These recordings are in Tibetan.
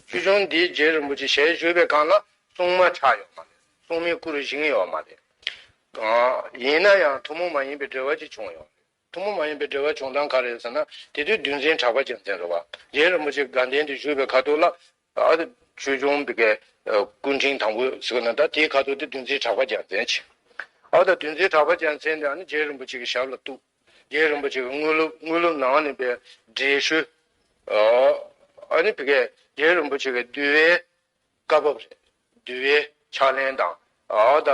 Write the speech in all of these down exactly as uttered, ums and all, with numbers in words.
ཆོས་འབྱུང་འདི་རྗེ་རིན་པོ་ཆེ་ཞལ་བཞུགས་པའི་སྒང་ལ་སྲུང་མ་ཆགས་ཡོད་མ་རེད། སྲུང་མའི་སྐུ་རུ་བཞེངས་ཡོད་མ་རེད། ཡིན་ན་ཡང་ཐུན་མོང་མ་ཡིན་པའི་འབྲེལ་བ་ཅིག་བྱུང་ཡོད་རེད། ཐུན་མོང་མ་ཡིན་པའི་འབྲེལ་བ་བྱུང་སྟངས་ག་རེ་རེད་ཟེར་ན། དེ་དུས་འདུལ་འཛིན་གྲགས་པ་རྒྱལ་མཚན་རེད་བ། རྗེ་རིན་པོ་ཆེ་དགའ་ལྡན་དུ་བཞུགས་པའི་ཁ་ཐུག་ལ། ཨ། ཆོས་འབྱུང་པའི་གི་སྐུ་ཕྲེང་དང་པོ་ཟེར་ན་ད་དེའི་ཁ་ཐུག་དེ་འདུལ་འཛིན་གྲགས་པ་རྒྱལ་མཚན་བྱས། ཨ། ད་འདུལ་འཛིན་གྲགས་པ་རྒྱལ་མཚན་དེ་ཨ་ནི་རྗེ་རིན་པོ་ཆེ་གི་ཞབས་ལ་གཏུགས། རྗེ་རིན་པོ་ཆེ་གི་དངོས་སློབ་དངོས་སློབ་ནང་ནས་པའི་འགྲེལ་བཤད། ཨ་ནི་བི་ཀའི་རྗེ་རིན་པོ་ཆེ་གི་འདུལ་བའི་བཀའ་བབས་རེད། འདུལ་བའི་ཕྱག་ལེན་དང་། ཨ། ད་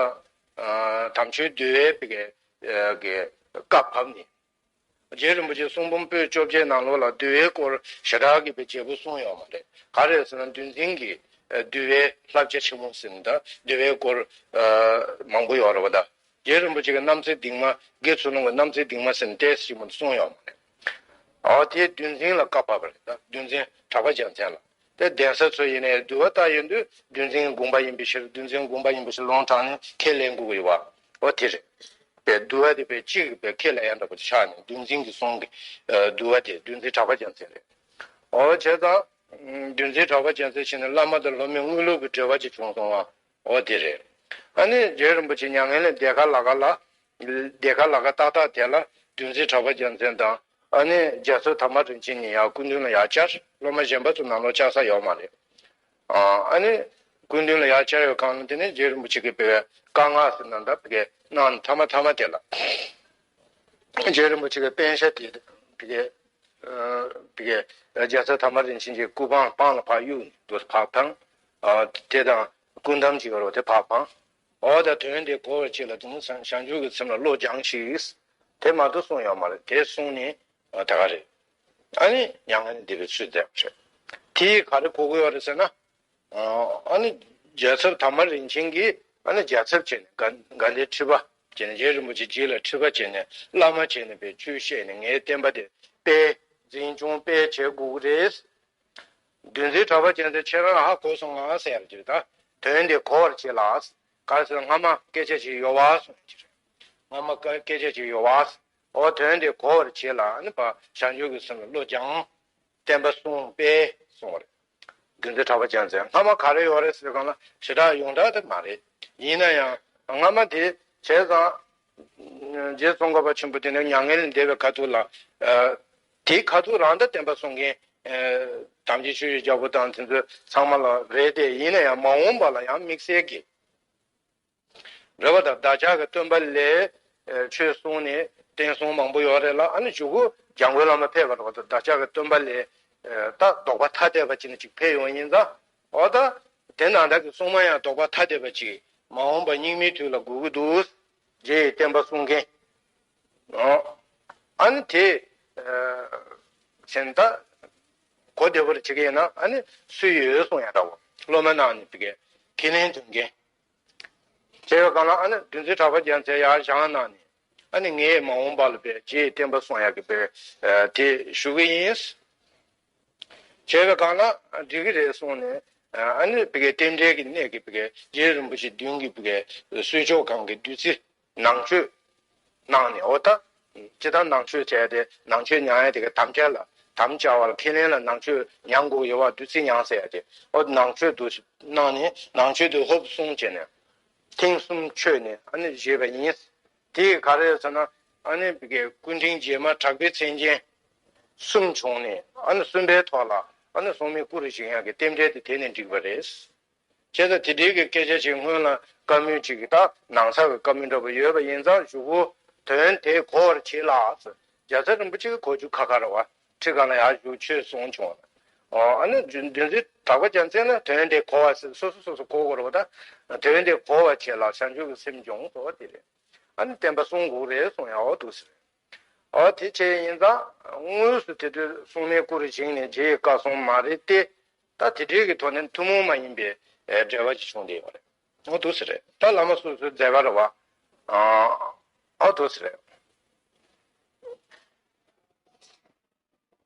དམ་ཆོས་འདུལ་བའི་བི་ཀའི་གི་བཀའ་བབས་ནི། རྗེ་རིན་པོ་ཆེ་གསུང་འབུམ་པོད་བཅོ་བརྒྱད་ནང་ལོགས་ལ་འདུལ་བའི་སྐོར་ཞེ་དྲག་གི་བའི་བརྗེ་པོ་གསུངས་ཡོད་མ་རེད། ག་རེ་ཟེར་ན་འདུལ་འཛིན་གྱི་འདུལ་བའི་བསླབ་བྱ་ཆེན་མོ་ཟེར་ནས་ད་འདུལ་བའི་སྐོར་མང་པོ་ཡོད་རེད་བ་ད། རྗེ་རིན་པོ་ཆེ་གི་རྣམ་ཐར་རྟིང་མ། དགེ་ཚུལ་སློང་གི་རྣམ་ཐར་རྟིང་མ་ཟེར་ནས་ཏོག་ཙམ་ཞིག་མ་གཏོགས་གསུངས་ཡོད་མ་རེད། ཨོ་དེ་འདུལ་འཛིན་ལ་བཀའ་བབས་པ་རེད་ད། འདུལ་འཛིན་གྲགས་པ་རྒྱལ་མཚན་ལ། དེ་གདན་ས་ཚོ་ཡིན་ནའི་འདུལ་བ་ལྟ་ཡོང་དུས་འདུལ་འཛིན་དགོངས་པ་ཡིན་པའི་ཕྱིར། འདུལ་འཛིན་དགོངས་པ་ཡིན་པའི་ཕྱིར་ལུང་དྲངས་ནས་ཁས་ལེན་དགོས་ཀྱི་ཡོད་པ། ཨོ་དེ་རེད། པའི་འདུལ་བ་དེ་པའི་གཅིག་པའི་ཁས་ལེན་ཡང་འདྲ་པོ་ཆགས་ནས་འདུལ་འཛིན་གྱི་གསུང་གི་འདུལ་བ་དེ་འདུལ་འཛིན་གྲགས་པ་རྒྱལ་མཚན་རེད། ཨོ་བྱས་ཙང་། འདུལ་འཛིན་གྲགས་པ་རྒྱལ་མཚན་བྱས་ནས་བླ་མ་དང་སློབ་མའི་དངོས་སློབ་ཀྱི་འབྲེལ་བ་ཅིག་བྱུང་སོང་བ། ཨོ་དེ་རེད། ཨ་ནི་རྗེ་རིན་པོ་ཆེ་མྱ་ངན་ལས་འདས་ཁ་ལ་ཁ་ལ། འདས་ཁ་ལ་ཁ་ཏག་ཏག་དེ་ལ་འདུལ་འཛིན་གྲགས་པ་རྒྱལ་མཚན་དང་། ཨ་ནི་རྒྱལ་ཚབ་དར་མ་རིན་ཆེན་གཉིས་ཡར་སྐུ་མདུན་ལ་ཡར་བཅར། སློབ་མ་གཞན་པ་ཚོ་ནང་ལོགས་བཅར་ས་ཡོད་མ་རེད། ཨ་ནི་སྐུ་མདུན་ལ་ཡར་བཅར་བའི་སྒང་ལ་དེ་ནས་རྗེ་རིན་པོ་ཆེ་གིས་བཀའ་མངགས་ཟེར་ན་འདྲ་བི་ཀའི་གནང་ནས་མཐའ་མ་མཐའ་མ་དེ་ལ། རྗེ་རིན་པོ་ཆེ་གི་པཎ་ཞྭ་དེ་བི་ཀའི་བི་ཀའི་རྒྱལ་ཚབ་དར་མ་རིན་ཆེན་གྱི་སྐུ་པང་པང་ལ་ཕར་གཡུགས་ནས་འདུག་ཕར་འཕངས། དེ་དང་སྐུ་འདམ་ཅིག་ཡོད་རེད་བ། དེ་ཕར་འཕངས། འོ་ད་དོན་དེ་གོ་བར་བྱས་ལ་དེ་ནི་བྱང་ཆུབ་ཀྱི་སེམས་ལ་བློ་སྦྱངས་ཤིག་དེ་མ་གཏོགས་གསུངས་ཡོད་མ་རེད། དེ་གསུངས་ནས་ད་ག་རེད། ཨ་ནི་མྱ་ངན་ལས་འདས་པའི་ཚུལ་མཛད་པ་རེད། དེས་ག་རེ་གོ་གི་ཡོད་རེད་ཟེར་ན། ཨ་ནི་རྒྱལ་ཚབ་དར་མ་རིན་ཆེན་གྱིས་ཨ་ནི་རྒྱལ་ཚབ་བྱས་ནས་དགའ་དགའ་ལྡན་ཁྲི་པ་བྱས་ནས་རྗེ་རིན་པོ་ཆེ་རྗེ་ལ་ཁྲི་པ་བྱས་ནས་བླ་མ་བྱས་ནས་པའི་ཆོས་བཤད་ནས་ངའི་བསྟན་པ་དེ་སྤེལ། འཛིན་སྐྱོང་སྤེལ་བྱེད་དགོས་ཀྱི་རེད། འདུལ་འཛིན་གྲགས་པ་རྒྱལ་མཚན་ཁྱེད་རང་ཧ་གོ་སོང་ང་ཟེར་ཡ་ཅིག་ད། དོན་དེ་གོ་བར་བྱེད་ལ། ག་རེ་ཟེར་ན་སྔ་མ་སྐད་ཆ་ཅིག་ཡོད་པ་གསུངས་ཀྱི་རེད། སྔ་མ་སྐད་ཆ་ཅིག་ཡོད་པ། འོ་དོན་དེ་གོ་བར་བྱེད་ལ་ནི་བྱང་ཆུབ་ཀྱི་སེམས་ལ་བློ་སྦྱང་། བསྟན་པ་སྲུང་སྤེལ་གསུངས་པ་རེད། འདུལ་འཛིན་གྲགས་པ་རྒྱལ་མཚན་སྔ་མ་ག་རེ་ཡོད་རེད་ཟེར་གང་ལ་ཞེ་དྲག་ཡོངས་གྲགས་དེ་མ་རེད། ཡིན་ན་ཡང་སྔ་མ་དེ་བྱས་ཙང་། རྗེ་ཙོང་ཁ་པ་ཆེན་པོ་དེ་ནས་མྱ་ངན་ལས་འདས་པའི་ཁ་ཐུག་ལ། དེའི་ཁ་ཐུག་རང་ད་བསྟན་པ་སྲུང་མཁན། དམ་ཆོས་ཆོས་ཀྱི་རྒྱལ་པོ་དང་དེ་ཚོ་ཚང་མ་ལ་རེད་དེ། ཡིན་ན་ཡང་མ་འོངས་པ་ལ་ཡང་དམིགས་བསལ་གྱི། རེད་བ་ད། བདག་ཅག་གི་སྟོན་པ་ལས་ཆོས་གསུངས་ནས་བསྟན་སྲུང་མང་པོ་ཡོད་རེད་ལ། ཨ་ནི་གཞུག་གུ་འཇམ་མགོན་བླ་མ་ཕེབས་པ་རེད་བ་ད། བདག་ཅག་གི་སྟོན་པ་ལས་ད་ལྡོག་པ་ཐ་དད་པ་ཅིག་ནས་ཅིག་ཕེབས་ཡོང་ཡིན་ཙང་། འོ་ད་དེ་ནང་བདག་གི་སྲུང་མ་ཡང་ལྡོག་པ་ཐ་དད་པ་ཅིག་མ་འོངས་པ་སྙིགས་མའི་དུས་ལ་དགོས་ཀྱི་འདུག་རྗེ་ཡི་བསྟན་པ་སྲུང་མཁན། ཨ་ནི་དེ་བྱས་ན་ད་གོ་བདེ་པོར་བྱེད་ཀྱི་ཡིན་ན་ཨ་ནི་སུ་ཡོད་གསུང་ཡ་འདྲ་བོ། སློབ་མ་ནང་ནས་བི་ཀའི་ཁས་ལེན་འདོན་མཁན། བྱས་པའི་སྒང་ལ་ཨ་ནི་འདུལ་འཛིན་གྲགས་པ་རྒྱལ་མཚན་ཡར་བཞེངས་གནང་ནས་ཨ་ནི་ངས་མ་འོངས་པ་ལ་བས་རྗེ་ཡི་བསྟན་པ་སྲུང་ཡག་གི་བས་དེ་ཞུ་གི་ཡིན། བྱས་པའི་སྒང་ལ་འགྲིག་གི་རེད་གསུངས་ནས་ཨ་ནི་བི་ཀའི་རྟེན་འབྲེལ་གྱི་གནད་ཀྱིས་བི་ཀའི་རྗེ་རིན་པོ་ཆེ་མདུན་གྱི་བི་ཀའི་གསོལ་ལྕོག་སྒང་གི་བདུད་རྩི་ནང་མཆོད་གནང་ནས། འོ་ད་སྤྱིར་བཏང་ནང་མཆོད་བྱས་ཏེ་ནང་མཆོད་མྱང་ཡ་དེ་ག་དམ་བཅའ་ལ་དམ་བཅའ་བ་ལ་ཁས་ལེན་ལ་ནང་མཆོད་མྱང་དགོས་ཡོད་བ། བདུད་རྩི་མྱང་ཟེར་ཡ་དེ། འོ་ནང་མཆོད་དུ་གནང་ནས་ནང་མཆོད་དུ་ཧོབ་གསུམ་བྱས་ནས། ཐེངས་གསུམ་མཆོད་ནས་ཨ་ནི་བཞེས་པ་ཡིན། དེ་ག་རེ་ཟེར་ན་ཨ་ནི་བི་ཀའི་སྐུ་ཕྲེང་རྗེས་མ་གྲགས་པའི་མཚན་ཅན་གསུམ་བྱུང་ནས་ཨ་ནི་གསུམ་པའི་ཐོག་ལ་ཨ་ནི་སྲུང་མའི་སྐུ་རུ་བཞེངས་ཡག་གི་རྟེན་འབྲེལ་དེ་དེ་ནས་འགྲིག་པ་རེད། བྱས་ཙང་དེ་འདྲའི་གི་སྐད་ཆ་ཅིག་སྔོན་ལ་བཀའ་མོལ་ཅིག་གི་ད་ནང་ཚགས་ཀྱི་བཀའ་མོལ་འདྲ་པོ་ཡོད་པ་ཡིན་ཙང་གཞུག་གུ་དོན་དེ་གོ་བར་བྱེད་ལ་ཟེར་རྒྱལ་ཚབ་རིན་པོ་ཆེ་གི་གོ་རྒྱུ་ཁ་ཁ་རེད་བ། ཁྲི་སྒང་ལ་ཡར་བཞུགས་ཆོས་གསུངས་བྱུང་བ། ཨོ་ཨ་ནི་འདུལ་འདུལ་འཛིན་གྲགས་པ་རྒྱལ་མཚན་ལ་དོན་དེ་གོ་བ་ཟེར་སོ་སོ་སོ་སོ་གོ་དགོས་རེད་བ་ད། དོན་དེ་གོ་བར་བྱེད་ལ་བྱང་ཆུབ་ཀྱི་སེམས་སྦྱོང་ཟེར་བ་དེ་རེད། ཨ་ནི་བསྟན་པ་སྲུང་དགོས་རེད་གསུངས་ཡ་འོ་འདུག་ཟེར། འོ་དེ་བྱས་ཡིན་ཙང་དངོས་སུ་དེ་དུས་སྲུང་མའི་སྐུ་རུ་བཞེངས་ནས་རྗེ་ཡི་བཀའ་གསུང་མ་རེད་དེ། ད་དེ་འདྲའི་གི་ཐོག་ནས་ཐུན་མོང་མ་ཡིན་པའི་འབྲེལ་བ་ཅིག་བྱུང་བསྡད་ཡོད་རེད། འོ་འདུག་ཟེར་རེད། ད་བླ་མ་སོ་སོའི་མཛད་པ་རེད་བ། འོ་འདུག་ཟེར་རེད།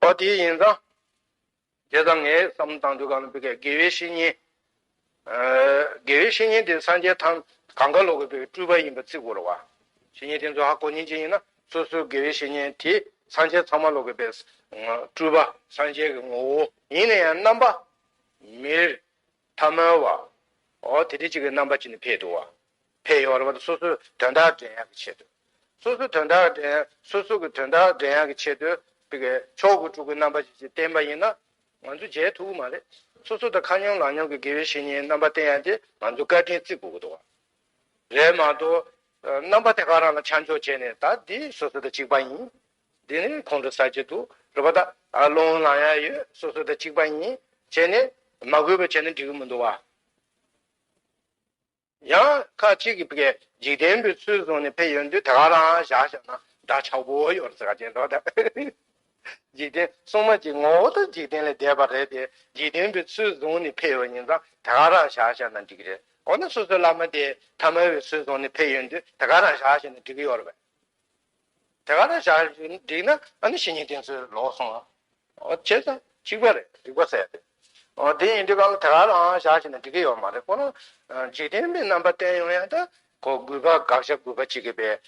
འོ་དེ་ཡིན་ཙང་། བྱས་ཙང་ངས་བསམ་བློ་བཏང་དུས་གང་ལ་བི་ཀའི་དགེ་བའི་བཤེས་གཉེན། དགེ་བའི་བཤེས་གཉེན་དེ་སངས་རྒྱས་ཐམས་གང་ག་ལོག་གི་བི་ཀའི་སྤྲུལ་པ་ཡིན་པ་བརྩི་དགོས་རེད་བ། བཤེས་གཉེན་དེ་ཚོ་ཧ་གོ་མཁན་ཅིག་ཡིན་ན་སོ་སོའི་དགེ་བའི་བཤེས་གཉེན་དེ་སངས་རྒྱས་ཚང་མ་ལོག་གི་བི་སྤྲུལ་པ་སངས་རྒྱས་ཀྱི་ངོ་བོ་ཡིན་ན་ཡང་རྣམ་པ། མིར། ཐ་མལ་བ། འོ་དེ་འདྲ་ཅིག་གི་རྣམ་པ་ཅིག་ནས་ཕེབས་འདུག་བ། ཕེབས་ཡོད་རེད་བ། སོ་སོའི་དོན་དག་འདྲེན་ཡག་གི་ཆེད་དུ། སོ་སོའི་དོན་དག་འདྲེན་སོ་སོ་གི་དོན་དག་འདྲེན་ཡག་གི་ཆེད་དུ་བི་གའི་མཆོག་གི་སྤྲུལ་སྐུའི་རྣམ་པ་ཅིག་ཅིག་བསྟན་པ་ཡིན་ན། ང་ཚོས་བྱེད་ཐུབ་ཀྱི་མ་རེད། སོ་སོ་དང་ཁ་མཉམ་ལག་མཉམ་གྱི་དགེ་བའི་བཤེས་གཉེན་རྣམ་པ་བསྟེན་ཡག་དེ་ང་ཚོ་བཀའ་དྲིན་བརྩི་དགོས་ཀྱི་འདུག་བ། རེད་མ་གཏོགས། རྣམ་པ་དེ་ག་རང་ལ་ཆ་འཇོག་བྱས་ནས་ད་འདི་སོ་སོ་དང་གཅིག་པ་ཡིན། འདི་ནི་ཁོང་ཁྲོ་ཟ་གྱི་འདུག་རེད་པ། ད་ཨ་སློང་ལང་ཡག་ཡོད། སོ་སོ་དང་གཅིག་པ་ཡིན་བྱས་ནས་མ་གུས་པ་བྱས་ན་འགྲིག་གི་མི་འདུག་བ། ཡང་ཁ་ཅིག་གིས་བི་གའི་འཇིག་རྟེན་པའི་ཚུལ་བཟུང་ནས་ཕེབས་ཡོང་དུས་དེ་ག་རང་བཞག་བཞག་ན་འདྲ་ཆགས་པོ་ཡོད་རེད་ཟེར་ག་ཅེས་འགྲོ་ད། འཇིག་རྟེན་སྲུང་མ་གྱི་ངོ་བོ་དང་འཇིག་རྟེན་ལས་འདས་པ་རེད་དེ། འཇིག་རྟེན་པའི་ཚུལ་བཟུང་ནས་ཕེབས་ཡོང་ཡིན་ཙང་དེ་ག་རང་བཞག་བཞག་ན་འགྲིག་གི་རེད། འོ་ན་སོ་སོའི་བླ་མ་དེ་ཐ་མལ་པའི་ཚུལ་བཟུང་ནས་ཕེབས་ཡོང་དུས་དེ་ག་རང་བཞག་བཞག་ན་འགྲིག་གི་ཡོད་རེད་པས། དེ་ག་རང་བཞག་འགྲིག་ན་ཨ་ནི་བཤེས་གཉེན་བསྟེན་ཚུལ་ལོག་སོང་། འོ་བྱས་ཙང་གཅིག་པ་རེད། འགྲིག་པ་ཟེར་ཡ་དེ། འོ་དེ་ཡིན་དུས་གང་ལ་དེ་ག་རང་བཞག་བྱས་ན་འགྲིག་གི་ཡོད་མ་རེད། ཁོ་རང་འཇིག་རྟེན་པའི་རྣམ་པ་བསྟན་ཡོང་ཡ་ད་ཁོ་དགོས་པ་དགག་བྱ་དགོས་པ་གཅིག་གི་པའི་རེད་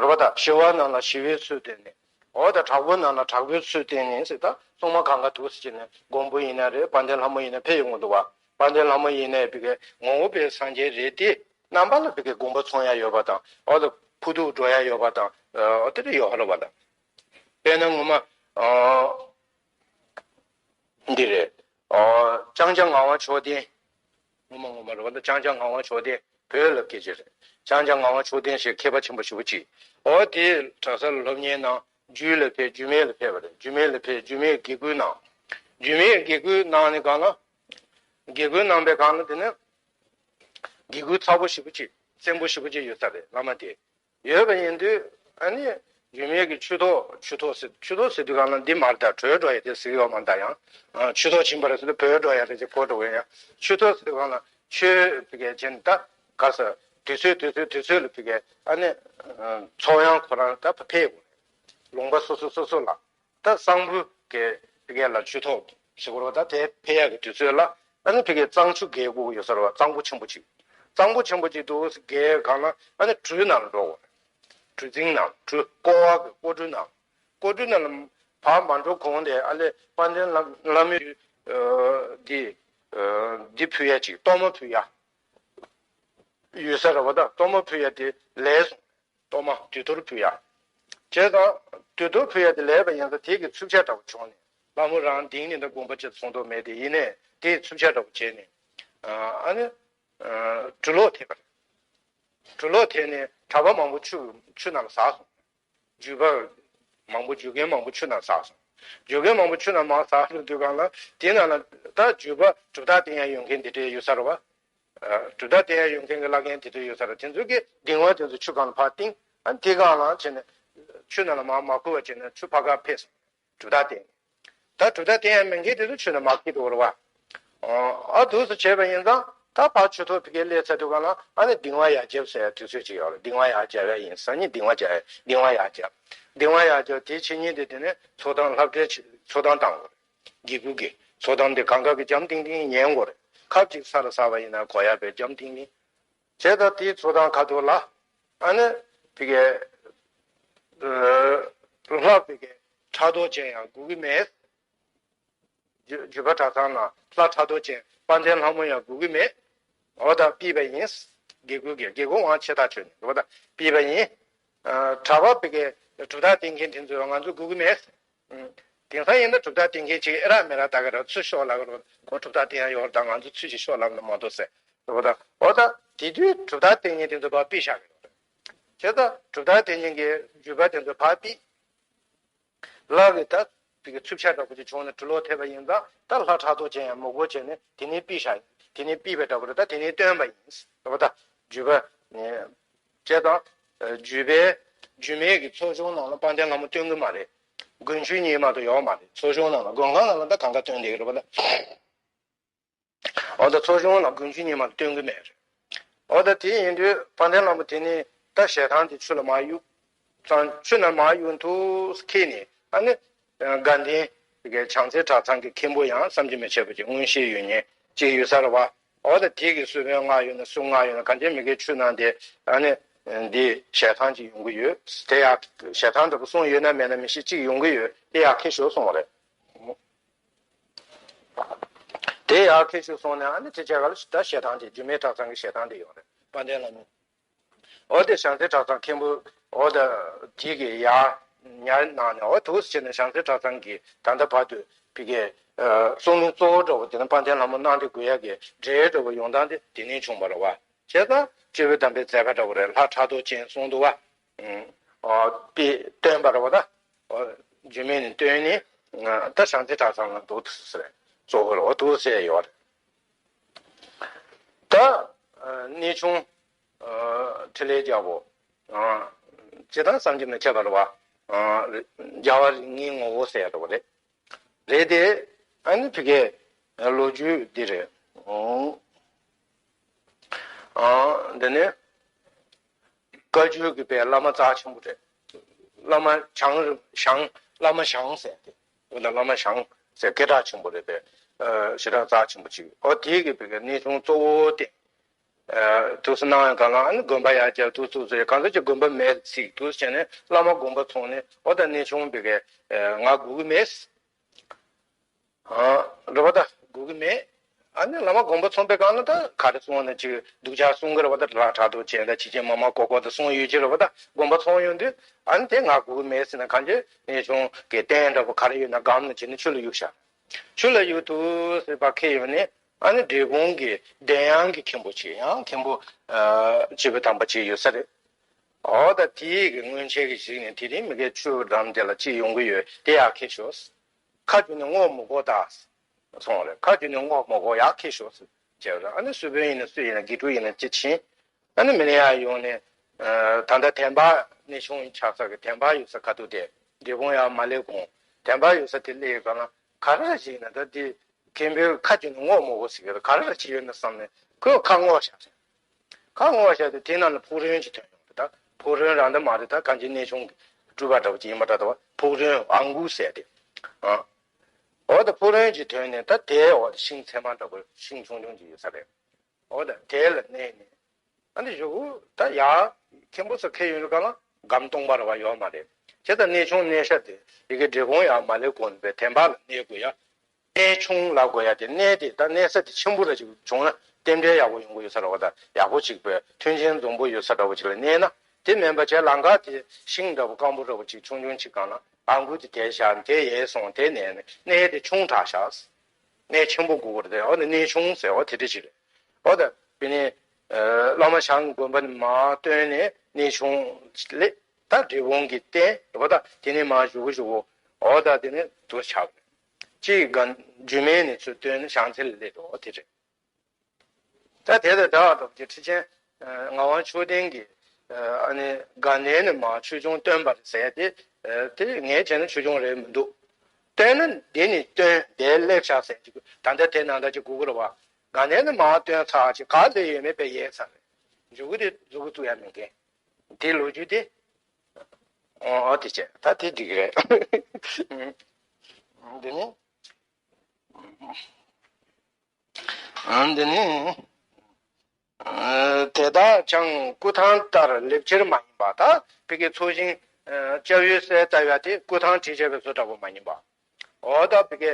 པ། ད་ཞི་བ་རྣམས་ལ་ཞི་བའི་ཚུལ་བསྟན་ནས། འོ་ད་དྲག་པོ་རྣམས་ལ་དྲག་པོའི་ཚུལ་བསྟན་ནས་ཟེར། ད་སྲུང་མ་གང་ག་འདུག་ཟེར་བྱས་ནས་མགོན་པོ་ཡིན་ན་རེད། དཔལ་ལྡན་ལྷ་མོ་ཡིན་ན་ཕེབས་ཡོང་གི་འདུག་བ། དཔལ་ལྡན་ལྷ་མོ་ཡིན་ནའི་བི་གའི་ངོ་བོ་པའི་སངས་རྒྱས་རེད་དེ། རྣམ་པ་ལ་བི་གའི་དགོངས་པ་ཚོམ་ཡ་ཡོད་པ་དང་། འོ་ད་ཕུ་ཐུག་འགྲོ་ཡ་ཡོད་པ་དང་། འོ་དེ་འདྲ་ཡོད་རེད་པ། ད་དཔེར་ན་ངོ་མ་འདི་རེད། ཨོ་ལྕང་སྐྱ་ངག་དབང་མཆོག་ལྡན། ངོ་མ་ངོ་མ་རེད་པ། ད་ལྕང་སྐྱ་ངག་དབང་མཆོག་ལྡན་བོད་ལ་སྐད་ཆ་རེད། ལྕང་སྐྱ་ངག་དབང་མཆོག་ལྡན་ཞེས་མཁས་པ་ཆེན་པོ་ཞེ་པོ་ཅིག་འོ་དེ་གྲྭ་ས་ལ་སློབ་གཉེར་གནང་། རྒྱུད་ལ་ཕེབས། རྒྱུད་སྨད་ལ་ཕེབས་པ་རེད། རྒྱུད་སྨད་ལ་ཕེབས། རྒྱུད་སྨད་དགེ་བསྐུལ་གནང་། རྒྱུད་སྨད་དགེ་བསྐུལ་གནང་ནས་གང་ལ། དགེ་བསྐུལ་གནང་པའི་གང་ལ་དེ་ནས་དགེ་བསྐུལ་ཚ་པོ་ཞེ་པོ་ཅིག་བཙན་པོ་ཞེ་པོ་ཅིག་ཡོད་ས་རེད། བླ་མ་དེ་ཡོད་པ་ཡིན་དུས་ཨ་ནི་རྒྱུད་སྨད་ཀྱི་ཆོས་ཐོག་ཆོས་ཐོག་ཟེར། ཆོས་ཐོག་ཟེར་དུས་གང་ལ་འདི་མ་རེད། ད་བྲོས་འགྲོ་ཡ་དེ་ཟེར་གྱི་ཡོད་མ་རེད། ད་ཡང་ཆོས་ཐོག་ཕྱིན་པ་རེད་ཟེར་དུས་བྲོས་འགྲོ་ཡ་རེད་ཅེས་གོ་འགྲོ་གི་ཡང་། ཆོས་ཐོག་ཟེར་དུས་གང་ལ་ཆོས་བི་གའི་བྱས་ནས་ད་ག་ས་དུས་ཚོད་དུས་ཚོད་དུས་ཚོད་ལ་བི་གའི་ཨ་ནི་ཚོགས་ཡང་ཁོ་རང་ད་ཕེབས་དགོས་རེད། ལུང་པ་སོ་སོ་སོ་སོ་ལ། ད་གཙང་པོ་གི་ཕ་གི་ལ་ཆོས་ཐོག་ཟེར་དགོས་རེད་པ། ད་དེ་ཕེབས་ཡག་གི་དུས་ཚོད་ལ་ཨ་ནི་ཕ་གི་གཙང་ཆུ་རྒལ་དགོས་ཀྱི་ཡོད་ས་རེད་པ། གཙང་པོ་ཆེན་པོ་ཅིག་གཙང་པོ་ཆེན་པོ་ཅིག་འདུག་གི་གང་ལ་ཨ་ནི་གྲུ་ནང་ལ་འགྲོ་དགོས་རེད། གྲུ་གཟིངས་ནང་། གྲུ་ཀོ་བ་གི་ཀོ་གྲུ་ནང་། ཀོ་གྲུ་ནང་ལ་ཕར་མ་འགྲོ་གོང་དེ་ཨ་ལེ་དཔལ་ལྡན་ལྷ་མོའི་འདི་འདི་ཕུལ་ཡ་ཅིག་གཏོར་མ་ཕུལ་ཡ་ཡོད་ས་རེད་པ། ད་གཏོར་མ་ཕུལ་ཡ་དེ་ལས་སོང་། གཏོར་མ་དུས་གཏོར་ཕུལ་ཡ། བྱས་ཙང་དུས་གཏོར་ཕུལ་ཡ་དེ་ལས་པ་ཡིན་ཙང་དེ་གི་ཚུབ་ཆ་འདྲ་པོ་བྱུང་ནས་ལྷ་མོ་རང་ལྡིང་ནས་ད་དགོངས་པ་ཅི་ཚོང་དོ་མེད་དེ་ཡིན་ནས་དེའི་ཚུབ་ཆ་འདྲ་པོ་བྱས་ནས་ཨ་ནི་གྲུ་ལོག་ཐེབས་པ་རེད། གྲུ་ལོག་ཐེབས་ནས་གྲྭ་པ་མང་པོ་ཆུ་ཆུ་ནང་ལ་ཟགས་སོང་། རྒྱུད་པ་མང་པོ་རྒྱུད་རྒན་མང་པོ་ཆུ་ནང་ཟགས་སོང་། རྒྱུད་རྒན་མང་པོ་ཆུ་ནང་མར་ཟགས་སོང་དུས་གང་ལ་དེ་ནང་ལ་ད་རྒྱུད་པ་གྲུབ་རྟགས་བསྟན་ཡ་ཡོད་མཁན་དེ་འདྲས་ཡོད་ས་རེད་པ། གྲུབ་རྟགས་བསྟན་ཡ་ཡོད་མཁན་གྱི་བླ་རྒན་དེ་འདྲ་ཡོད་ས་རེད། དེ་ཚོ་གིས་གདིང་བ་དེ་ཚོ་ཆུ་སྒང་ལ་ཕར་བཏིང་། ཨ་ནི་དེ་སྒང་ལ་བྱས་ནས་ཆུ་ནང་ལ་མར་མ་ཁུར་བ་བྱས་ནས་ཆུ་ཕར་ཁ་ཕེབས་སོང་། གྲུབ་རྟགས་བསྟན། ད་གྲུབ་རྟགས་བསྟན་ཡ་མེད་མཁན་དེ་ཚོ་ཆུ་ནང་མར་ཁུར་འགྲོ་རེད་པ། ཨ་འདུག་སེ་བྱས་པ་ཡིན་ཙང་ད་ཕར་ཆུ་ཐོག་ཕ་གིར་སླེབས་ཚར་དུས་སྒང་ལ་ཨ་ནི་གདིང་བ་ཡར་རྒྱབ་ཟེར་ཡ་དུས་ཚོད་ཅིག་ཡོད་རེད། གདིང་བ་ཡར་རྒྱབ་ཡ་ཡིན། སང་ཉིན་གདིང་བ་རྒྱབ་ཡ། གདིང་བ་ཡར་རྒྱབ། གདིང་བ་ཡར་རྒྱབ་དེའི་ཕྱི་ཉིན་དེ་དེ་ནས་ཚོགས་གཏམ་ལྷ་བྲིས་ཚོགས་གཏམ་བཏང་དགོས་རེད། དགེ་བསྐུལ་གྱི་ཚོགས་གཏམ་དེ་གང་ག་གི་འཇམ་ཐིང་ཐིང་ཉན་དགོས་རེད། ཁབ་ཅིག་ས་ལ་ཟགས་པ་ཡིན་ན་གོ་ཡ་བས་འཇམ་ཐིང་ཐིང་། བྱས་ཙང་དེའི་ཚོགས་གཏམ་ཁ་ཐུག་ལ་ཨ་ནི་ཕ་གི་ལྷ་ཕ་གི་ཕྲག་དོག་ཅན་ཡང་དགོས་ཀྱི་མེད། རྒྱུད་རྒྱུད་པ་གྲྭ་ཚང་ནང་ལྷ་ཕྲག་དོག་ཅན་དཔལ་ལྡན་ལྷ་མོ་ཡང་དགོས་ཀྱི་མེད། འོ་ད་ཕུད་པ་ཡིན། དགེ་བསྐུལ་གྱི་དགེ་བསྐུལ་དབང་ཆེ་ཐག་ཆོད་ནས་འོ་ད་ཕུད་པ་ཡིན། གྲྭ་པ་ཕ་གི་གྲུབ་རྟགས་བསྟན་མཁན་དེ་ཚོ་ང་ཚོ་དགོས་ཀྱི་མེད། ཨུམ། དེང་སང་ཡིན་ན་གྲུབ་རྟགས་བསྟན་མཁན་ཅིག་ཨེ་རག་མེད་རག་ད་ག་རང་ཚུར་ཤོག་ལབ་ཀྱི་རེད། ཁོ་གྲུབ་རྟགས་བསྟན་ཡ་ཡོད་རེད། ད་ང་ཚོ་ཚུར་ཞིག་ཤོག་ལབ་ན་མ་གཏོགས་ཟེར་རེད་པ། ད་འོ་ད་དེ་དུས་གྲུབ་རྟགས་བསྟན་མཁན་དེ་ཚོ་ཕར་ཕུད་བཞག་གི་རེད། བྱས་ཙང་གྲུབ་རྟགས་བསྟན་མཁན་གྱི་རྒྱུད་པ་དེ་ཚོ་ཕར་ཕུད། ལྷ་གི་ད་དེ་གི་ཚུབ་ཆ་འདྲ་པོ་ཅིག་བྱུང་ནས་གྲུ་ལོག་ཐེབས་པ་ཡིན་ཙང་ད་ལྷ་ཕྲག་དོག་ཅན་ཡང་མགོ་སྐོར་བྱས་ནས་དེ་ནས་ཕུད་བཞག་དེ་ནས་ཕུད་པའི་འདྲ་པོ་རེད། ད་དེ་ནས་བཏོན་པ་ཡིན་རེད་པ། ད་རྒྱུད་པ་ནས། བྱས་ཙང་། རྒྱུད་པའི་རྒྱུད་སྨད་ཀྱི་ཚོགས་ཆུང་ནང་ལ་དཔལ་ལྡན་ལྷ་མོ་སྟོན་གྱི་མ་རེད། དགོན་ཆུང་གཉིས་མ་གཏོགས་ཡོད་མ་རེད། ཚོགས་ཆུང་ནང་ལ། མགོན་ཁང་ནང་ལ་ད་གང་ག་སྟོན་བསྡད་ཀྱི་རེད་པ་ད། འོ་ད་ཚོགས་ཆུང་ནང་དགོན་ཆུང་གཉིས་མ་གཏོང་གི་མེད་རེད། འོ་ད་དེ་ཡིན་དུས་དཔལ་ལྡན་ལྷ་མོ་དེ་ནི་ད་ཞལ་ཐང་དེ་ཆུ་ལ་མར་གཡུག་ཙང་། ཆུ་ནང་མར་གཡུག་འདུག་ཁྱེར་ནས་ཨ་ནི་དགའ་ལྡན་བྱང་རྩེ་གྲྭ་ཚང་གི་མཁན་པོ་ཡང་བསམ་གྱིས་མི་ཁྱབ་པ་ཅིག་མངོན་ཤེས་ཡོད་མཁན་ཅིག་ཡོད་ས་རེད་པ། འོ་ད་དེ་གི་སུ་ཕན་མངགས་ཡོད་ན་སུ་མངགས་ཡོད་ན་གང་ཅི་མི་དགེ་ཆུ་ནང་དེ་ཨ་ནི་འདི་ཞལ་ཐང་ཅིག་ཡོང་གི་ཡོད། དེ་ཡང་ཞལ་ཐང་འདྲ་པོ་གསུངས་ཡོད་ན་མེད་ན་མི་ཤེས། ཅིག་ཡོང་གི་ཡོད། དེ་ཡང་ཁྱེར་ཤོག་གསུངས་པ་རེད། དེ་ཡར་ཁྱེར་ཤོག་གསུངས་ནས། ཨ་ནི་དེ་བྱས་ག་ལ་ད་ཞལ་ཐང་དེ་རྒྱུད་སྨད་གྲྭ་ཚང་གི་ཞལ་ཐང་དེ་ཡོད་རེད། དཔལ་ལྡན་ལྷ་མོ། འོ་དེ་བྱང་རྩེ་གྲྭ་ཚང་མཁན་པོ། འོ་ད་དེ་གི་ཡར་ཉར་གནང་ནས། འོ་འདུག་སེ་བྱས་ནས་བྱང་རྩེ་གྲྭ་ཚང་གི་ད་ལྟ་བར་དུ་ཕ་གིའི་གསུང་གླེང་གཙོ་བོ་འདྲ་བོ་དེ་ནི་དཔལ་ལྡན་ལྷ་མོ་གནང་སྟེ་དགོས་ཡ་གི་འབྲེལ་འདྲ་བོ་ཡོང་སྟངས་དེ་དེ་ནས་བྱུང་བ་རེད་བ། བྱས་ཙང་སྤྱི་བོའི་དམ་པའི་མཛད་པ་འདྲ་བོ་རེད། ལྷ་ཕྲག་དོག་ཅན་གསུངས་འདུག་བ། ཨ་དཔེ་སྟོན་པ་རེད་བ་ད། འོ་རྒྱུད་སྨད་ནས་བཏོན་ནས་ད་བྱང་རྩེ་གྲྭ་ཚང་ལ་འདུག་སེ་རེད། གཙོ་བོ་རེད། འོ་འདུག་སེ་ཡོད་རེད། ད་གནས་ཆུང་ཕྲིན་ལས་རྒྱལ་པོ། སྤྱིར་བཏང་བསམ་གྱིས་མི་ཁྱབ་པ་རེད་བ། རྒྱལ་བ་རིགས་ལྔའི་ངོ་བོ་ཟེར་ཡ་འདྲ་བོ་རེད། རེད་དེ། ཨ་ནི་ཕ་གིའི་ལོ་རྒྱུས་འདི་རེད། འོ། འདི་ནི་བཀའ་བརྒྱུད་ཀྱི་པའི་བླ་མ་རྩ་ཆེན་པོ་རེད། བླ་མ་ཞང་ཞང་བླ་མ་ཞང་ཟེར་ཏེ། འོ་ན་བླ་མ་ཞང་ཟེར་སྐད་གྲགས་ཆེན་པོ་རེད་པས། ཞེ་དྲག་རྩ་ཆེན་པོ་ཅིག་འོ་དེའི་གི་པའི་གནས་ཆུང་གཙོ་བོ་དེ། དུས་སུ་གནང་ཡང་གང་ལ། ཨ་ནི་དགོན་པ་ཡར་རྒྱབ་དུས་ཚོད་ཚོད་གང་ཚོད་ཀྱི་དགོན་པ་མེད་ཚིག་དུས་སུ་བྱས་ནས་བླ་མ་དགོངས་པ་ཚོམས་ནས། འོ་ད་གནས་ཆུང་པའི་གི་ང་སྒུག་གི་མེད། རེད་བ་ད། སྒུག་གི་མེད། ཨ་ནི་བླ་མ་དགོངས་པ་ཚོམས་པའི་སྒང་ལ་ད་ག་རེ་གསུང་བ་ན་ཅིག་སྡུག་ཅག་གསུང་གི་རེད་བ་ད། ལྷ་ཕྲག་དོག་ཅན་ད་ཅི་ཅི་མ་མ་ཀོ་ཀོ་ད་གསུང་ཡོད་ཀྱི་རེད་བ་ད། དགོངས་པ་ཚོམས་ཡོང་དུས་ཨ་ནི་དེ་ང་སྒུག་གི་མེད་ཟེར་ན། གང་ཅི་གནས་ཆུང་གི་རྟེན་འདྲ་པོ་ག་རེ་ཡོད་ན་སྒམ་ལ་བྱས་ནས་ཆུ་ལ་གཡུགས་བཞག་ཆུ་ལ་གཡུགས་དུས་སྲིད་པ་ཁེལ་ཡོང་ནས། ཨ་ནི་འབྲས་སྤུངས་ཀྱི་གདན་དབྱངས་ཀྱི་མཁན་པོ་ཅིག་ཡང་མཁན་པོ་སྤྱི་བོ་དམ་པ་ཅིག་ཡོད་ས་རེད། འོ་ད་དེའི་གི་སྔོན་ཆད་ཀྱི་ཞིག་ནས་དེ་རིང་མི་གའི་ཆུ་འགྲམ་དེ་ལ་ཅིག་ཡོང་གི་ཡོད། དེ་ཡར་ཁྱེར་ཤོག་ཁ་བསྒྱུར་ནས་བསྔོག་མི་དགོས་ད། སོང་རེད། ཁ་བསྒྱུར་ནས་བསྔོག་མི་དགོས། ཡར་ཁྱེར་ཤོག་ཟེར་བྱས་རེད། ཨ་ནི་སུ་དཔོན་ཡིན་ན་སུ་ཡིན་ན་དགེ་ཕྲུག་ཡིན་ན་ཅི་ཕྱིན། ཨ་ནི་མི་ལ་ཡར་ཡོང་ནས། ད་ལྟ་དན་པ་གནས་ཆུང་ཆགས་ས་གི་དན་པ་ཡོད་ས་ཁ་ཐུག་དེ། འབྲས་སྤུངས་ཡར་མ་སླེབས་གོང་དན་པ་ཡོད་ས་དེ་སླེབས་ག་ལ་ག་རེ་ཞིག་ཡིན་ན་ད་དེ། མཁན་པོས་ཁ་བསྒྱུར་ནས་བསྔོག་མི་དགོས་ཟེར་གི་རེད། ག་རེ་ལ་ཅི་ཡོད་ན་བསམ་ནས་ཁོས་ཁ་བསྔོག་བཞག་རེད། ཁ་བསྔོག་བཞག་དུས་དེ་ནང་ལ་ཕུག་རོན་གྱི་དོན་ཡོང་གི་ད། ཕུག་རོན་རང་འདྲ་མ་རེད་ད། གང་ཅི་གནས་ཆུང་གི་སྤྲུལ་པ་འདྲ་བོ་ཅིག་ཡིན་པ་འདྲ་ད་བ། ཕུག་རོན་ཨང་གུ་ཟེར་ཏེ། ཨ། འོ་ད་ཕུག་རོན་གྱི་དོན་ནས་ད་དེའི་འོ་ད་ཤིང་ཚེར་མ་འདྲ་བོ་ཤིང་ཆུང་ཆུང་ཅིག་ཡོད་ས་རེད། འོ་ད་དེ་ལ་གནས་ནས། ཨ་ནི་གཞུག་གུ་ད་ཡར་མཁན་པོ་ཚོ་ཁེལ་ཡོང་དུས་སྒང་ལ་སྒམ་སྟོང་པ་རེ་བ་ཡོད་མ་རེད། བྱས་ཙང་གནས་ཆུང་གནས་ཤག་དེ་ཡི་གེ་འབྲས་སྤུངས་ཡར་མ་སླེབས་གོང་ནས་པའི་དན་པ་ལ་གནས་དགོས་ཡ། གནས་ཆུང་ལབ་དགོས་ཡ་དེ། གནས་དེ་ད་གནས་ས་དེ་ཆེན་པོ་ར་ཅིག་བྱུང་ན་རྟེན་འབྲེལ་ཡག་པོ་ཡོང་གི་ཡོད་ས་རེད་བ། ད་ཡག་པོ་ཅིག་པའི་མཐུན་རྐྱེན་འཛོམས་པོ་ཡོད་ས་འདྲ་བོ་ཅིག་ལ་གནས་ན། དེ་མིན་པ་བྱས་ལམ་ཁ་དེ་ཤིང་འདྲ་བོ་སྐམ་པོ་འདྲ་བོ་ཅིག་ཆུང་ཆུང་ཅིག་སྒང་ལ་ཨང་གུ་དེ་དེ་བཞག་དེ་ཡལ་སོང་། དེ་གནས་ནས་གནས་དེ་ཆུང་དྲགས་ཤག་གནས་ཆེན་པོ་དགོས་པ་རེད། འོ་ན་གནས་ཆུང་ཟེར་བ་དེ་འདྲ་ཅིག་རེད། འོ་ད་དེ་ནས་བླ་མ་ཞང་དགོན་པ་ནས་མར་བཏོན་ནས་གནས་ཆུང་ལས་ད་འབྲས་སྤུངས་ཀྱི་རྟེན་རེད་བ། ད་དེ་ནས་མར་གཞུག་གུ་གཞུག་གུ་འོ་ད་དེ་ནས་དུ་ཆགས་པ་རེད། གཅིག་ག་རྒྱུད་སྨད་ནས་ཚུར་བཏོན་ནས་བྱང་རྩེ་ལ་སླེབས་འགྲོ་བ་དེ་རེད། ད་དེ་དང་འདྲ་བ་འདྲ་བོ་ཅིག་ཁྲི་ཆེན་ངག་དབང་ཆོས་ལྡན་གྱིས་ཨ་ནི་དགའ་ལྡན་ནས་མར་ཆོས་སྐྱོང་བཏོན་པ་རེད་ཟེར་ཏེ། དེ་ངས་བྱས་ན་ཆོས་སྐྱོང་རེད་མི་འདུག་བཏོན་ན་འདི་ནས་བཏོན་འདིར་སླེབས་ཤག་ཟེར་གྱི། ད་ལྟ་དེ་ནང་ལྟར་གྱི་སྒུག་གི་རེད་བ། དགའ་ལྡན་ནས་མར་བཏོན་ཚར་ཅིག་ག་སླེབས་ཡོད་མེད་པའི་ཡས་ཚར་རེད། མཇུག་གུ་དེ་མཛུབ་གུ་བཙུགས་ཡ་མེད་མཁན། དེ་ལོ་རྒྱུས་དེ། ཨོ་དེ་བྱས་ད་དེ་འགྲིག་གི་རེད། འདི་ནི། འདི་ནི། དེ་དག་ཀྱང་སྐུ་ཐང་ལྟར་ལེབ་ཕྱེར་མ་ཡིན་པ། ད་ཕ་གི་ཚོས་ཞིང་སྐྱབས་ཡུལ་གསལ་ལྟ་བ་དེ་སྐུ་ཐང་བྲིས་བྱས་པའི་བཟོ་འདྲ་པོ་མ་ཡིན་པ། འོ་ད་ཕ་གི་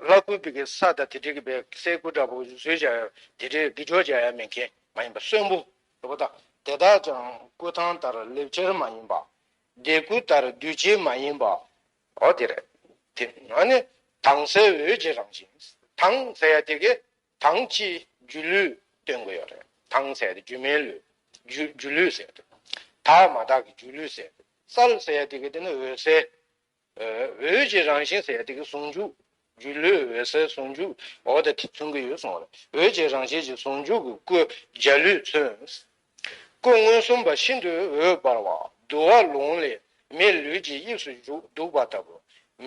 ལྷ་སྐུ་ཕ་གི་ས་དང་དེ་འདྲ་གི་པའི་སེ་སྐུ་འདྲ་པོ་བཟོས་བྱས་དེ་འདྲའི་གི་འཇོག་བྱས་ཡ་མེད་མཁན་མ་ཡིན་པ་གསོན་པོ་རེད་པ། ད་དེ་དག་ཀྱང་སྐུ་ཐང་ལྟར་ལེབ་ཕྱེར་མ་ཡིན་པ། ལྡེ་གུ་ལྟར་དུས་ཆེན་མ་ཡིན་པ། འོ་དེ་རེད། དེ་ཨ་ནི་དྭངས་གསལ་འོད་ཀྱི་རང་བཞིན། དྭངས་ཟེར་ཡ་དེ་གི་དྭངས་ཀྱི་སྒྱུ་ལུས་སྟོན་གི་ཡོད་རེད། དྭངས་ཟེར་ཡ་དེ་སྒྱུ་མའི་ལུས། སྒྱུ་སྒྱུ་ལུས་ཟེར་ཡ་དེ། དག་མ་དག་གི་སྒྱུ་ལུས་ཟེར་ཡ་དེ། གསལ་ཟེར་ཡ་དེ་གི་དེ་ནི་འོད་གསལ། འོད་ཀྱི་རང་བཞིན་ཟེར་ཡ་དེ་གི་ཟུང་འཇུག་སྒྱུ་ལུས་འོད་གསལ་ཟུང་འཇུག་འོ་ད་དེ་མཚོན་གི་ཡོད་གསུངས་རེད། འོད་ཀྱི་རང་བཞིན་གྱི་ཟུང་འཇུག་གི་སྐུ་འཇའ་ལུས་མཚོན། སྐུ་མངོན་སུམ་པ་ཤིན་ཏུ་འོད་འབར་བ། དུ་བ་ལོང་ལས་མེ་ལུས་ཀྱི་དབྱིབས་སུ་བཞུགས་འདུག་པ་ལྟ་བུ།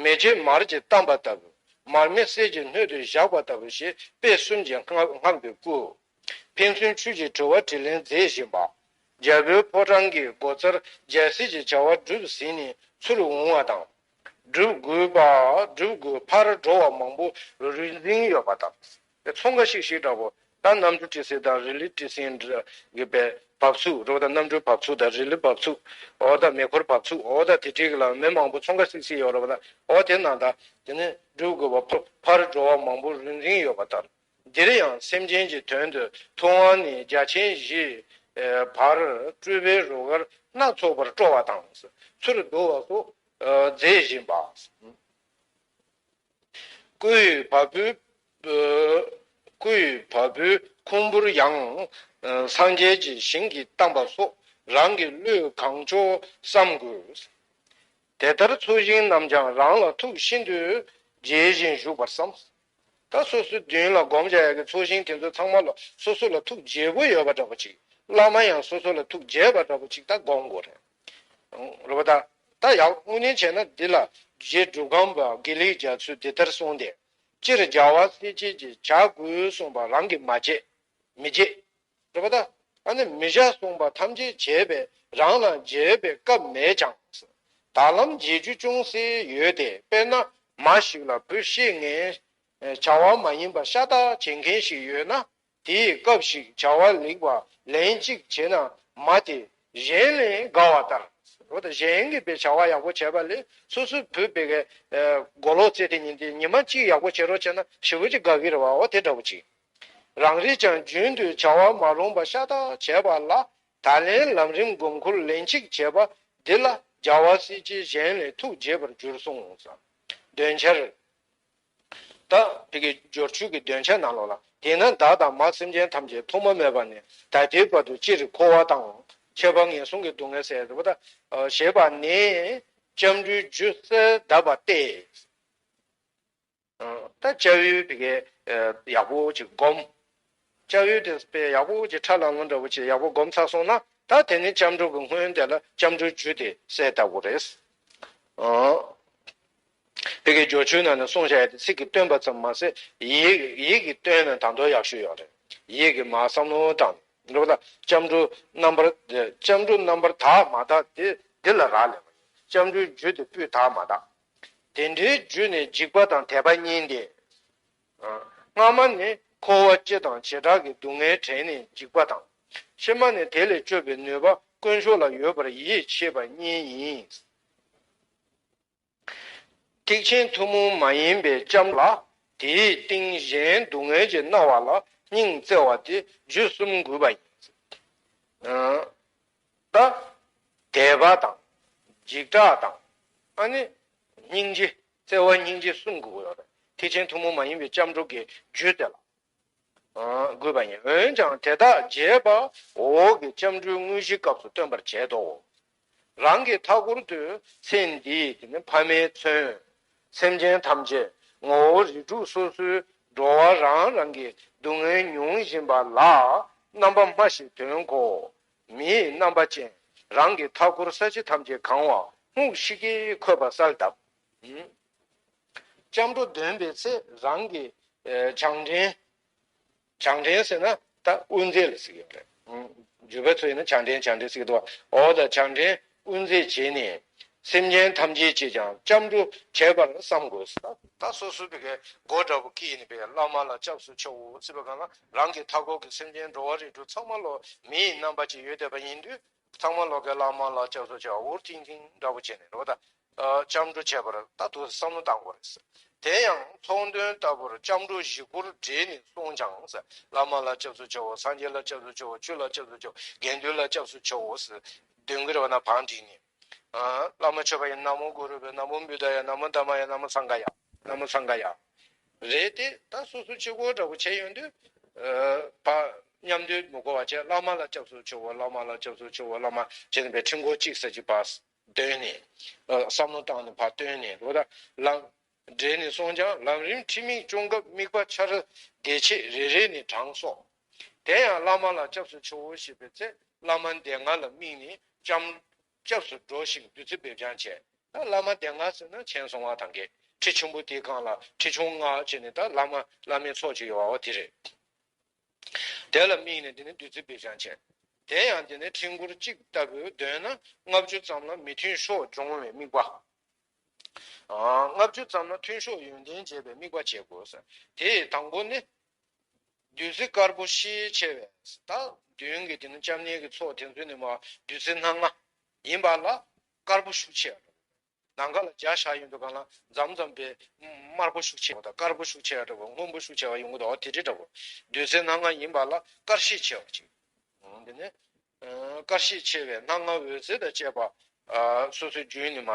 མེ་ལྕེ་མར་གྱིས་གཏམས་པ་ལྟ་བུ། མར་མེ་གསེར་གྱི་སྣོད་དུ་བཞག་པ་ལྟ་བུ་ཞེས་དཔེ་གསུམ་གྱིས་བསྔགས་བསྔགས་པའི་སྐུ། ཕན་ཚུན་ཆོས་ཀྱི་དྲི་བ་དྲིས་ལན་མཛད་བཞིན་པ། རྒྱལ་པོའི་ཕོ་བྲང་གི་སྒོ་རྩར་རྒྱལ་སྲིད་ཀྱི་བྱ་བ་སྒྲུབ་ཟིན་ནས་ཚུར་འོང་བ་དང་། སྒྲུབ་དགོས་པ་སྒྲུབ་དགོས་ཕར་འགྲོ་བ་མང་པོ་རུ་འཛིང་ཡོད་པ་དང་། ཚོང་ཁང་ཤིག་ཤིག་འདྲ་པོ་ད་གནམ་གྲུ་ཊི་སི་དང་རི་ལི་ཊི་སི་འདྲ་གི་པའི་ བབས་ཚུགས་རེད་པ། ད་གནམ་གྲུའི་བབས་ཚུགས་དང་རི་ལི་བབས་ཚུགས། འོ་ད་མེ་འཁོར་བབས་ཚུགས། འོ་ད་དེ་འདྲའི་གི་ལ་མི་མང་པོ་ཚོང་ཁ་སིག་སིག་ཡོད་རེད་པ། ད་འོ་དེ་ནང་ད་དེ་ནི་འགྲུལ་དགོས་པ་ཕ་ཕར་འགྲོ་བ་མང་པོ་རིམ་རིམ་ཡོད་པ་ལྟར། འདིར་ཡང་སེམས་ཅན་གྱི་དོན་དུ་ཐུབ་དབང་ནས་རྒྱ་ཆེན་བཞིའི་བར་སྤྲུལ་པའི་རོལ་གར་སྣ་ཚོགས་པར་སྤྲོ་བ་དང་། ཚུར་བསྡུ་བ་སོགས་མཛད་བཞིན་པ། སྐུའི་བ་སྤུའི། སྐུའི་བ་སྤུའི་ཁུང་བུར་ཡང་། སངས་རྒྱས་ཀྱི་ཞིང་གི་གཏམས་པ་སོགས་རང་གི་བློས་གང་ལྕོགས་བསམ་དགོས། དེ་ལྟར་ཚོགས་ཞིང་རྣམས་ཀྱང་རང་ལ་ཐུགས་ཤིན་ཏུ་དགྱེས་བཞིན་བཞུགས་པར་བསམ། ད་སོ་སོའི་མདུན་ལ་སྒོམ་བྱ་ཡག་གི་ཚོགས་ཞིང་དེ་ཚོ་ཚང་མ་ལ་སོ་སོ་ལ་ཐུགས་དགྱེས་པོ་ཡོད་པ་འདྲ་པོ་ཅིག་བླ་མ་ཡང་སོ་སོ་ལ་ཐུགས་དགྱེས་པ་འདྲ་པོ་ཅིག་ད་སྒོམ་དགོས་རེད། རེད་པ། ད་ད་ཡག་དངོས་གནས་བྱས་ན་འདི་ལ་རྗེ་འབྲུག་སྒམ་པ་དགེ་ལེགས་རྒྱ་མཚོས་འདི་ལྟར་གསུངས་ཏེ། སྤྱིར་རྒྱལ་བ་སྲས་བཅས་ཀྱིས་བྱ་དགོས་གསུངས་པ་རང་གིས་མ་བྱས། མི་བྱེད། རེད་པ། ད་ཨ་ནི་མི་བྱ་གསུངས་པ་ཐམས་ཅད་བྱས་པས་རང་ལ་བྱེད་པའི་སྐབས་མེད་ཀྱང་། ད་ལམ་བྱེད་རྒྱུ་ཅུང་ཟད་ཡོད་དེ། དཔེར་ན་མ་ཞིག་ལ་བུ་བཤེད་ངན་བྱ་བ་མ་ཡིན་པ་ཤ་སྟག་བྱེད་མཁན་ཞིག་ཡོད་ན། དེའི་སྐབས་ཤིག་བྱ་བ་ལེགས་པ་ལན་གཅིག་བྱས་ན་མ་དེ་གཞན་ལས་དགའ་བ་ལྟར། འོ་ད་གཞན་གྱིས་དཔེ་བྱ་བ་ཡག་པོ་བྱས་པ་ལས་སོ་སོའི་བུ་དཔེ་གའི་མགོ་ལོག་རྩེ་དེ་ཉིན་དེ་ཉི་མ་གཅིག་ཡག་པོ་བྱེད་རོགས་བྱས་ན་ཞེ་པོ་ཅིག་དགའ་གི་རེད་བ། འོ་དེ་འདྲ་པོ་ཅིག་རང་རིགས་ཀྱང་རྒྱུན་དུ་བྱ་བ་མ་རུངས་པ་ཤ་སྟག་བྱས་པ་ལ་ད་ལན་ལམ་རིམ་སྒོམ་ཁུལ་ལན་གཅིག་བྱས་པ་འདི་ལ་རྒྱལ་བ་སྲས་བཅས་གཞན་ལས་ཐུགས་དགྱེས་པར་འགྱུར་གསུངས། འདོན་འཆར། ད་ཕ་གི་སྦྱོར་ཆོས་ཀྱི་འདོན་ཆ་ནང་ལོགས་ལ། དེས་ན་བདག་དང་མ་སེམས་ཅན་ཐམས་ཅད་ཐོག་མ་མེད་པ་ནས་ད་ལྟའི་བར་དུ་སྤྱིར་འཁོར་བ་དང་ཁྱད་པར་ངན་སོང་གི་སྡུག་བསྔལ་ཟེར་བ་དང་ཞེས་པ་ནི་སྐྱབས་འགྲོའི་རྒྱུ་གསལ་གདབ་པ་སྟེ། ད་སྐྱབས་ཡུལ་ཕ་གི་ཡག་པོ་ཅིག་སྒོམ། སྐྱབས་ཡུལ་དེ་དཔེ་ཡག་པོ་ཅིག་ཁྲ་ལམ་ལམ་འདྲ་པོ་ཅིག་ཡག་པོ་སྒོམ་ཚར་སོང་ན། ད་དེ་ནི་སྐྱབས་འགྲོ་གི་སྔོན་དེ་ལ་སྐྱབས་འགྲོའི་རྒྱུ་དེ་གསལ་བཏབ་དགོས་རེད། ཨང་། ཕ་གི་སྦྱོར་ཆོས་ནང་ནས་གསུངས་བཞག་ཡ་དེ་ཚིག་གིས་སྟོན་པ་ཙམ་མ་ཟད་ཡིད་ཡིད་ཀྱིས་སྟོན་ན་ད་དུང་ཡག་ཤོས་ཡོད་རེད། ཡིད་ཀྱིས་མར་བསམ་བློ་བཏང་། འགྲོ་ལ་སྐྱབས་འགྲོ་རྣམ་པར་སྐྱབས་འགྲོ་རྣམ་པར་དག་མ་དག་དེ་འདི་ལ་རག་ལས་པ་ཡིན། སྐྱབས་འགྲོའི་རྒྱུ་དེ་སྤུས་དག་མ་དག་དེ་འདྲའི་རྒྱུ་ནི་འཇིགས་པ་དང་དད་པ་གཉིས་ཏེ། སྔ་མ་ནི་འཁོར་བ་སྤྱི་དང་བྱེ་བྲག་གི་སྡུག་བསྔལ་དྲན་ནས་འཇིགས་པ་དང་། ཕྱི་མ་ནི་དེ་ལས་སྐྱོབ་པའི་ནུས་པ་དཀོན་མཆོག་ལ་ཡོད་པར་ཡིད་ཆེས་པ་གཉིས་ཡིན། ཐེག་ཆེན་ཐུན་མོང་མ་ཡིན་པའི་སྐྱབས་ལ་དེའི་སྟེང་གཞན་སྡུག་བསྔལ་གྱིས་མནར་བ་ལ་སྙིང་བརྩེ་བ་སྟེ་རྒྱུ་གསུམ་དགོས་པ་ཡིན། ད་དད་པ་དང་འཇིགས་སྐྲག་དང་ཨ་ནི་སྙིང་རྗེ། བརྩེ་བ་སྙིང་རྗེ་གསུམ་དགོས་ཀྱི་ཡོད་རེད། ཐེག་ཆེན་ཐུན་མོང་མ་ཡིན་པའི་སྐྱབས་འགྲོ་གི་རྒྱུ་དེ་ལ་དགོས་པ་ཡིན། འོན་ཀྱང་དེ་དག་བརྗེད་པ་འོག་གི་སྐྱབས་འགྲོའི་དངོས་གཞིའི་སྐབས་སུ་སྟོན་པར་བྱེད་དོ། རང་གི་མཐའ་འཁོར་དུ་ཚེ་འདིའི་དེ་ནི་ཕ་མས་མཚོན་སེམས་ཅན་ཐམས་ཅད་ངོ་བོ་རིགས་དྲུག་སོ་སོའི་འགྲོ་བ་རང་རང་གི་སྡུག་བསྔལ་མྱོང་བཞིན་པ་ལ་རྣམ་པ་སྨྲ་ཞིག་དོན་གོ། མིའི་རྣམ་པ་ཅན་རང་གི་མཐའ་འཁོར་ས་གཞི་ཐམས་ཅད་གང་བ་སྨུག་ཤིག་གིས་ཁོད་པ་གསལ་གདབ། སྐྱབས་འགྲོ་འདོན་པའི་ཚེ་རང་གི་ཨེ་བྱང་འདྲེན། བྱང་འདྲེན་ཟེར་ན་ད་དབུ་མཛད་ལ་ཟེར་གྱི་ཡོད་རེད། བརྒྱུད་པ་ཚོ་ཡིན་ན་བྱང་འདྲེན་བྱང་འདྲེན་ཟེར་གྱི་འདུག་འོ་ད་བྱང་འདྲེན་དབུ་མཛད་བྱས་ནས་སེམས་ཅན་ཐམས་ཅད་ཀྱིས་ཀྱང་སྐྱབས་འགྲོ་བྱེད་པར་བསམ་དགོས། ད་ད་སོ་སོ་བི་གའི་སྒོ་འདྲ་པོ་ཀི་ཡིན་པའི་བླ་མ་ལ་སྐྱབས་སུ་མཆིའོ་ཟེར་བའི་སྒང་ལ་རང་གི་མཐའ་འཁོར་གྱི་སེམས་ཅན་འགྲོ་བ་རིགས་དྲུག་ཚང་མ་ལོ་མིའི་རྣམ་པ་ཅིག་ཡོད་བསྡད་པ་ཡིན་དུས། ཚང་མ་ལོ་གའི་བླ་མ་ལ་སྐྱབས་སུ་མཆིའོ་འུར་ཐིང་ཐིང་འདྲ་པོ་བྱས་ནས་རོ་ད། སྐྱབས་འགྲོ་བྱེད་པར་ད་དུ་བསམ་བློ་བཏང་དགོས་རེད། དེ་ཡང་ཚོགས་འདོན་ལྟ་བུར་སྐྱབས་འགྲོ་བཞི་སྐོར་བགྲེས་ནས་གསུངས་ཀྱང་། བླ་མ་ལ་སྐྱབས་སུ་མཆིའོ། སངས་རྒྱས་ལ་སྐྱབས་སུ་མཆིའོ། ཆོས་ལ་སྐྱབས་སུ་མཆིའོ། དགེ་འདུན་ལ་སྐྱབས་སུ་མཆིའོ་ཟེར་འདོན་གྱི་རེད་བ། ན་བང་བསྒྲིགས་ནས། བླ་མ་མཆོད་པ་ཡིན། ན་མོ་གུ་རུ་བྷྱོ། ན་མོ་བུདྡྷཱ་ཡ། ན་མོ་དྷརྨཱ་ཡ། ན་མོ་སངྒྷཱ་ཡ། ན་མོ་སངྒྷཱ་ཡ། རེད་དེ་ད་སོ་སོ་གཅིག་པོ་འདྲ་པོ་བྱས་ཡོང་དུས། ཕ་མཉམ་དུ་མི་གོ་བ་བྱས། བླ་མ་ལ་སྐྱབས་སུ་མཆིའོ། བླ་མ་ལ་སྐྱབས་སུ་མཆིའོ། བླ་མ་བྱས་ནས་པའི་ཕྲེང་སྐོར་གཅིག་ཟེར་གྱི་བ། འདོན་ནས། བསམ་བློ་བཏང་ནས་ཕར་བཏོན་ནས་འགྲོ་ད་ལམ། འདྲེས་ནས་སོང་ཀྱང་ལམ་རིམ་ཁྲིད་དམིགས་སྐྱོང་སྐབས་དམིགས་པ་འཆར་བདེ་ཆེད་རེ་རེ་ནས་དྲངས་སོ། དེ་ཡང་བླ་མ་ལ་སྐྱབས་སུ་མཆིའོ་ཞེས་པའི་ཚེ། བླ་མ་སྡེ་ལྔ་ལ་དམིགས་ནས་སྐྱབས་སྐྱབས་སུ་འགྲོ་ཞིང་བདུད་རྩི་འབེབས་སྦྱང་བྱས། ད་བླ་མ་སྡེ་ལྔ་ཟེར་ན་མཁྱེན་སོང་བ་དང་གི་ཁྲི་ཆེན་པོ་དེའི་སྒང་ལ་ཁྲི་ཆུང་ལྔ་བྱས་ནས་ད་བླ་མ་བླ་མའི་ཚོགས་ཅིག་ཡོད་པ་འོ་དེ་རེད། དེ་ལ་དམིགས་ནས་དེ་ནི་བདུད་རྩི་འབེབས་སྦྱང་བྱས། དེ་ཡང་དེ་ནི་ཕྲེང་སྐོར་གཅིག་ལྟ་བུའི་འདོན་ན་ལྔ་བཅུ་ཙམ་ལ་མི་མཐུན་ཕྱོགས་སྦྱོང་བའི་དམིགས་པ། ལྔ་བཅུ་ཙམ་ལ་མཐུན་ཕྱོགས་ཡོན་ཏན་འབྱེད་པའི་དམིགས་པ་བྱེད་དགོས། དེའི་དང་པོ་ནི། བདུད་རྩི་དཀར་པོ་ཤས་ཆེ་བས། ད་ མདུན་གྱི་དེ་ནི་སྐྱབས་གནས་ཀྱི་ཚོགས་དེ་ཚོ་ནི་མ་བདུད་རྩི་སྣ་ལྔ་ཡིན་པ་ལ་དཀར་པོ་ཤུགས་ཆེ་བ། ནམ་མཁའ་ལ་འཇའ་ཤར་ཡོང་དུས་གང་ལ་འཛམ་འཛམ་པའི་དམར་པོ་ཤུགས་ཆེ་བ་དང་དཀར་པོ་ཤུགས་ཆེ་བ་འདྲ་པོ་སྔོན་པོ་ཤུགས་ཆེ་བ་ཡོང་གི་འདུག་དེ་འདྲ་འདྲ་པོ། བདུད་རྩི་སྣ་ལྔ་ཡིན་པ་ལ་དཀར་ཤས་ཆེ་བ་ཅིག་འདི་ནི་དཀར་ཤས་ཆེ་བའི་སྣ་ལྔ་འོད་ཟེར་དང་བཅས་པ། སོ་སོའི་རྒྱུད་ནས་མ་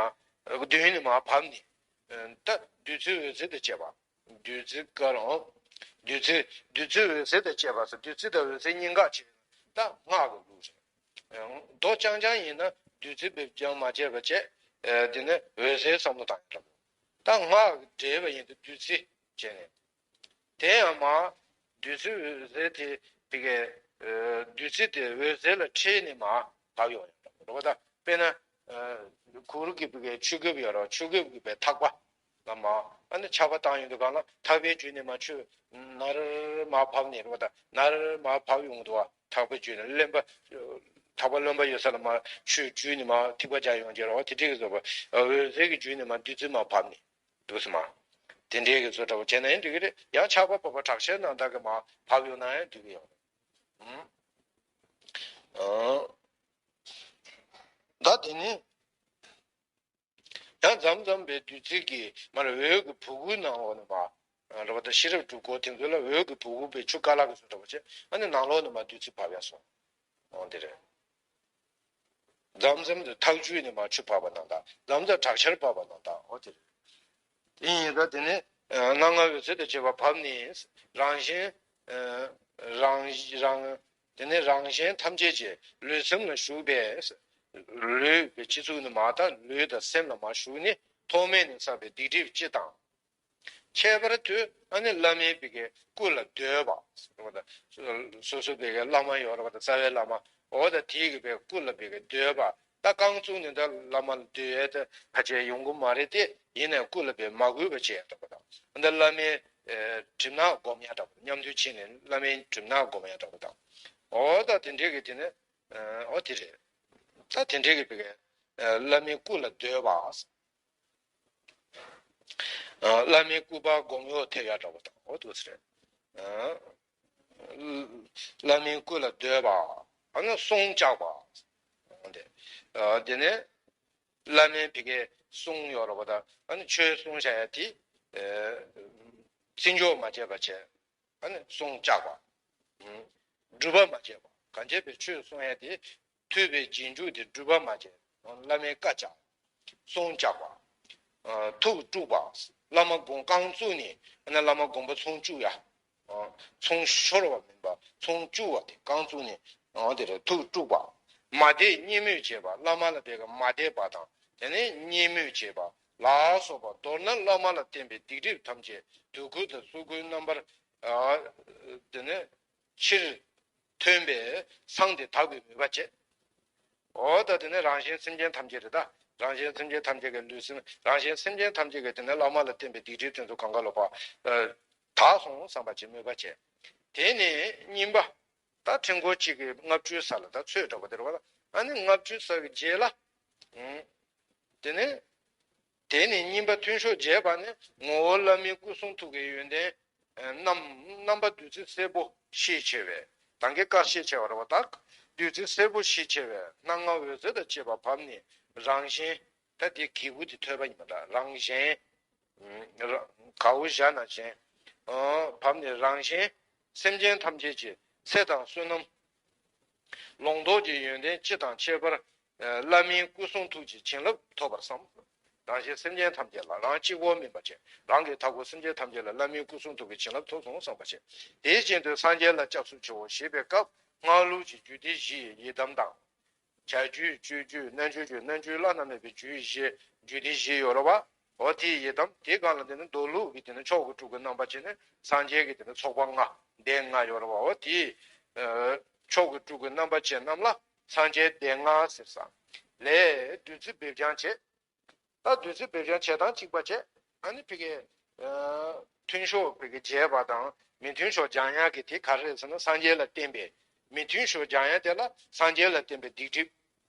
མདུན་ནས་མ་བབས་ནས། ད་བདུད་རྩི་འོད་ཟེར་དང་བཅས་པ། བདུད་རྩི་དཀར་འོང་། བདུད་རྩི་བདུད་རྩི་འོད་ཟེར་དང་བཅས་པ་སོགས་བདུད་རྩི་དང་འོད་ཟེར་གཉིས་ཀ་བྱས་ན་ད་སྔགས་ཀྱི་ལུགས་རེད། མདོ་རྐྱང་རྐྱང་ཡིན་ན་བདུད་རྩི་སྦེ་སྦྱང་མ་བྱས་པ་བྱས། དེ་ནས་འོད་ཟེར་བསམ་བློ་བཏང་ཡག་འདྲ་པོ། ད་སྔགས་ཀྱི་འགྲེལ་པ་ཡིན་དུས་བདུད་རྩི་བྱས་ནས། དེ་ཡང་མ་བདུད་རྩི་འོད་ཟེར་དེ་དེ་གའི་བདུད་རྩི་དེ་འོད་ཟེར་ལ་འཕྲད་ནས་མ་བབས་ཡོང་ཡག་འདྲ་པོ་རེད་པ། ད་དཔེར་ན་གུར་གྱི་དེ་གའི་ཆུ་རྒྱུབ་ཡོད་རེད་པ། ཆུ་རྒྱུབ་ཀྱི་པའི་ཐག་པ་ལ་མ་ཨ་ནི་ཆར་པ་བཏང་ཡོང་དུས་གང་ལ་ཐག་པའི་རྒྱུད་ནས་མ་ཆུ་ནར་མ་བབས་ནས་རེད་པ། ད་ནར་མ་བབས་ཡོང་གི་འདུག་པ། ཐག་པའི་རྒྱུད་ནས་རློན་པ། ཐག་པ་རློན་པ་ཡོད་ས་ལ་མ་ཆུའི་རྒྱུད་ནས་མ་ཐིགས་པ་རྒྱག་ཡོང་གི་རེད་པ། དེ་འདྲའི་གི་བཟོ་པ། འོད་ཟེར་གྱི་རྒྱུད་ནས་མ་བདུད་རྩི་མ་བབས་ནས་འདུག་སེ་མ། དེ་འདྲའི་གི་བཟོ་འདྲ་པོ་བྱས་ན་ཡང་འགྲིག་གི་རེད། ཡང་ཆར་པ་བབས་པ་དྲག་ཆར་ནང་ལྟར་གི་མ་བབས་ཡོང་ན་ཡང་འགྲིག་གི་ཡོད་རེད། ཨང་། ད་དེ་ནི། ཡང་འཛམ་འཛམ་པའི་བདུད་རྩི་གི་མར་འོད་ཀྱི་བུ་གུའི་ནང་ལོགས་ནས་མ། རེད་པ། ད་ཤེས་རབ་སྒྲུབ་སྐོར་དེ་ཚོ་ལ་འོད་ཀྱི་བུ་གུ་པའི་ཆུ་དཀར་ལག་གི་བཟོ་འདྲ་པོ་བྱས། ཨ་ནི་ནང་ལོགས་ནས་མ་བདུད་རྩི་བབས་ཡག་སོང་། འོ་དེ་རེད། འཛམ་འཛམ་དུ་ཐག་ཆུ་ནས་མ་ཆུ་བབས་པ་ནང་ལྟར། འཛམ་འཛམ་དྲག་ཆར་བབས་པ་ནང་ལྟར། འོ་དེ་རེད། དེ་ཡིན་ད་དེ་ནི་སྣ་ལྔ་འོད་ཟེར་དང་བཅས་པ་བབས་ནས་རང་གཞན། རང་རང་། དེ་ནས་རང་གཞན་ཐམས་ཅད་ཀྱི་ལུས་སེམས་ལ་ཞུགས་པས། ལུས་པའི་སྤྱི་གཙུག་ནས་མར་ད་ལུས་དང་སེམས་ལ་མར་ཞུགས་ནས་ཐོག་མེད་ནས་བསགས་པའི་སྡིག་སྒྲིབ་སྤྱི་དང་། ཁྱད་པར་དུ་ཨ་ནི་བླ་མའི་བི་གའི་སྐུ་ལ་འདུད་པ། སོ་སོ་བི་གའི་བླ་མ་ཡོད་རེད་པ། ད་རྩ་བའི་བླ་མ། འོ་ད་དེའི་གི་བི་སྐུ་ལ་བི་གའི་འདུད་པ། ད་རྐང་བཙུགས་ནས་ད་བླ་མ་ལ་འདུད་ཡས་ད་ཕལ་ཆེར་ཡོང་གི་མ་རེད་དེ། ཡིན་ནའི་སྐུ་ལ་བི་མ་གུས་པ་བྱས་འདུག་པ་དང་། ད་བླ་མའི་གྲིབ་ནག་སྒོམ་ཡ་འདྲ་པོ། མཉམ་དུ་ཕྱིན་ནས་བླ་མའི་གྲིབ་ནག་སྒོམ་ཡ་འདྲ་པོ་དང་། འོ་ད་དེ་འདྲའི་གི་དེ་ནི། འོ་དེ་རེད། ད་དེ་འདྲའི་གི་བི་གའི་བླ་མའི་སྐུ་ལ་འདུད་པ། བླ་མའི་སྐུ་པར་སྒོམ་འོག་ཐེབས་ཡ་འདྲ་པོ་དང་། འོ་འདུག་སེ་རེད། བླ་མའི་སྐུ་ལ་འདུད་པ། ཨ་ནི་གསུང་བཅག་པ། འོ་དེ། དེ་ནས་བླ་མའི་བི་གའི་གསུང་ཡོད་རེད་པ། ད་ཨ་ནི་ཆོས་གསུང་བྱ་ཡ་དེ། བརྩི་འཇོག་མ་བྱས་པ་བྱས། ཨ་ནི་གསུང་བཅག་པ། སྒྲུབ་པ་མ་བྱས་པ། གང་བྱས་པའི་ཆོས་གསུང་ཡ་དེ། ཐོས་པའི་རྗེས་འཇུག་དེ་སྒྲུབ་པ་མ་བྱས། བླ་མའི་བཀའ་བཅག་གསུང་བཅག་པ། ཐུགས་དཀྲུགས་པ། བླ་མ་དགོངས། རྐང་བཙུགས་ནས་ཨ་ནི་བླ་མ་དགོངས་པ་མཚུངས་བཅུག་ཡ། མཚུངས་ཤོར་བ་མིན་པ་མཚུངས་བཅུག་པ་དེ། རྐང་བཙུགས་ནས་འོ་དེ་རེད། ཐུགས་དཀྲུགས་པ། མ་དད་གཉིས་མོས་བྱེད་པ། བླ་མ་ལ་བི་གའི་མ་དད་པ་དང་དེ་ནས་གཉིས་མོས་བྱེད་པ་ལ་སོགས་པ། མདོར་ན་བླ་མ་ལ་བརྟེན་པའི་སྡིག་སྒྲིབ་ཐམས་ཅད་དུས་ཀུན་དང་གཟུགས་སྐུའི་རྣམ་པར། དེ་ནས་ཕྱིར་ཐོན་པས་སངས་ཏེ་དག་པའི་མོས་པ་བྱེད། འོ་ད་དེ་ནས་རང་གཞན་སེམས་ཅན་ཐམས་ཅད་རེད་ད། རང་གཞན་སེམས་ཅན་ཐམས་ཅད་ཀྱི་ལུས་སེམས། རང་གཞན་སེམས་ཅན་ཐམས་ཅད་ཀྱི་དེ་ནས་བླ་མ་ལ་བརྟེན་པའི་སྡིག་སྒྲིབ་དེ་ཚོ་གང་ག་ལོག་པ་དག་སོང་བསམ་པ་ཅིག་མོས་པ་བྱེད། དེ་ནས་གཉིས་པ། ད་ཕྲེང་སྐོར་གཅིག་གི་ལྔ་བཅུའི་ས་ལ་ད་ཚོད་འདྲ་པོ་དེ་རེད་པ། ཨ་ནི་ལྔ་བཅུའི་ས་གི་རྗེས་ལ། དེ་ནས། དེ་ནས་གཉིས་པ་མཐུན་ཕྱོགས་བརྒྱད་པ་ནི་ངོ་བོ་བླ་མའི་སྐུ་གསུང་ཐུགས་ཀྱི་ཡོན་ཏན་རྣམ་རྣམ་པ་བདུད་རྩི་སེར་པོ་ཤས་ཆེ་བས། ད་གིན་དཀར་ཤས་ཆེ་བ་རེད་པ། ད་བདུད་རྩི་སེར་པོ་ཤས་ཆེ་བས་སྣ་ལྔ་འོད་ཟེར་དང་བཅས་པ་བབས་ནས་རང་གཞན། ད་དེ་གི་གུ་དེ་ཐོད་པ་ཡིན་པ་འདྲ། རང་གཞན། གའོ་ཞ་ན་གཞན། བབས་ནས་རང་གཞན་སེམས་ཅན་ཐམས་ཅད་ཀྱི་ཚེ་དང་བསོད་ནམས། ལོངས་རྫོགས་ཀྱི་ཡོན་ཏན་སྤྱི་དང་ཁྱད་པར། བླ་མའི་སྐུ་གསུང་ཐུགས་ཀྱི་བྱིན་རླབས་ཐོབ་པར་བསམ། རང་གཞན་སེམས་ཅན་ཐམས་ཅད་ལ། རང་གཅིག་པོ་མིན་པ་བྱས། རང་གི་མཐའ་འཁོར་སེམས་ཅན་ཐམས་ཅད་ལ་བླ་མའི་སྐུ་གསུང་ཐུགས་ཀྱི་བྱིན་རླབས་ཐོབ་སོང་བསམ་པ་བྱས། དེ་བཞིན་དུ་སངས་རྒྱས་ལ་སྐྱབས་སུ་མཆིའོ་ཞེས་པའི་སྐབས་སྔགས་ལུགས་ཀྱི་རྒྱུད་སྡེ་བཞི་ཡི་ཡི་དམ་དང་། བྱ་རྒྱུད། སྤྱོད་རྒྱུད། རྣལ་འབྱོར་རྒྱུད། རྣལ་འབྱོར་བླ་ན་མེད་པའི་རྒྱུད་བཞི། རྒྱུད་སྡེ་བཞི་ཡོད་རེད་པ། འོ་དེའི་ཡི་དམ། དེའི་སྒང་ལ་དེ་ནི་མདོ་ལུགས་ཀྱི་དེ་ནི་མཆོག་གི་སྤྲུལ་སྐུ་རྣམ་པ་བྱས་ནས་སངས་རྒྱས་ཀྱི་དེ་ནི་ཚོགས་པ་ལྔ་སྡེ་ལྔ་ཡོད་རེད་པ། འོ་དེའི་མཆོག་གི་སྤྲུལ་སྐུ་རྣམ་པ་ཅན་རྣམས་ལ་སངས་རྒྱས་སྡེ་ལྔ་ཟེར་ས་ལས་བདུད་རྩི་སྦེ་སྦྱང་བྱེད། ད་བདུད་རྩི་སྦེ་སྦྱང་བྱེད་སྟངས་གཅིག་པ་བྱས། ཨ་ནི་ཕ་གིའི་མཐུན་ཕྱོགས་ཕ་གིའི་བརྗེད་པ་དང་མི་མཐུན་ཕྱོགས་སྦྱང་ཡག་གི་དེ་ག་རེ་རེད་ཟེར་ན། སངས་རྒྱས་ལ་བརྟེན་པའི་མི་མཐུན་ཕྱོགས་སྦྱང་ཡག་དེ་ལ་སངས་རྒྱས་ལ་བརྟེན་པའི་སྡིག་སྒྲིབ།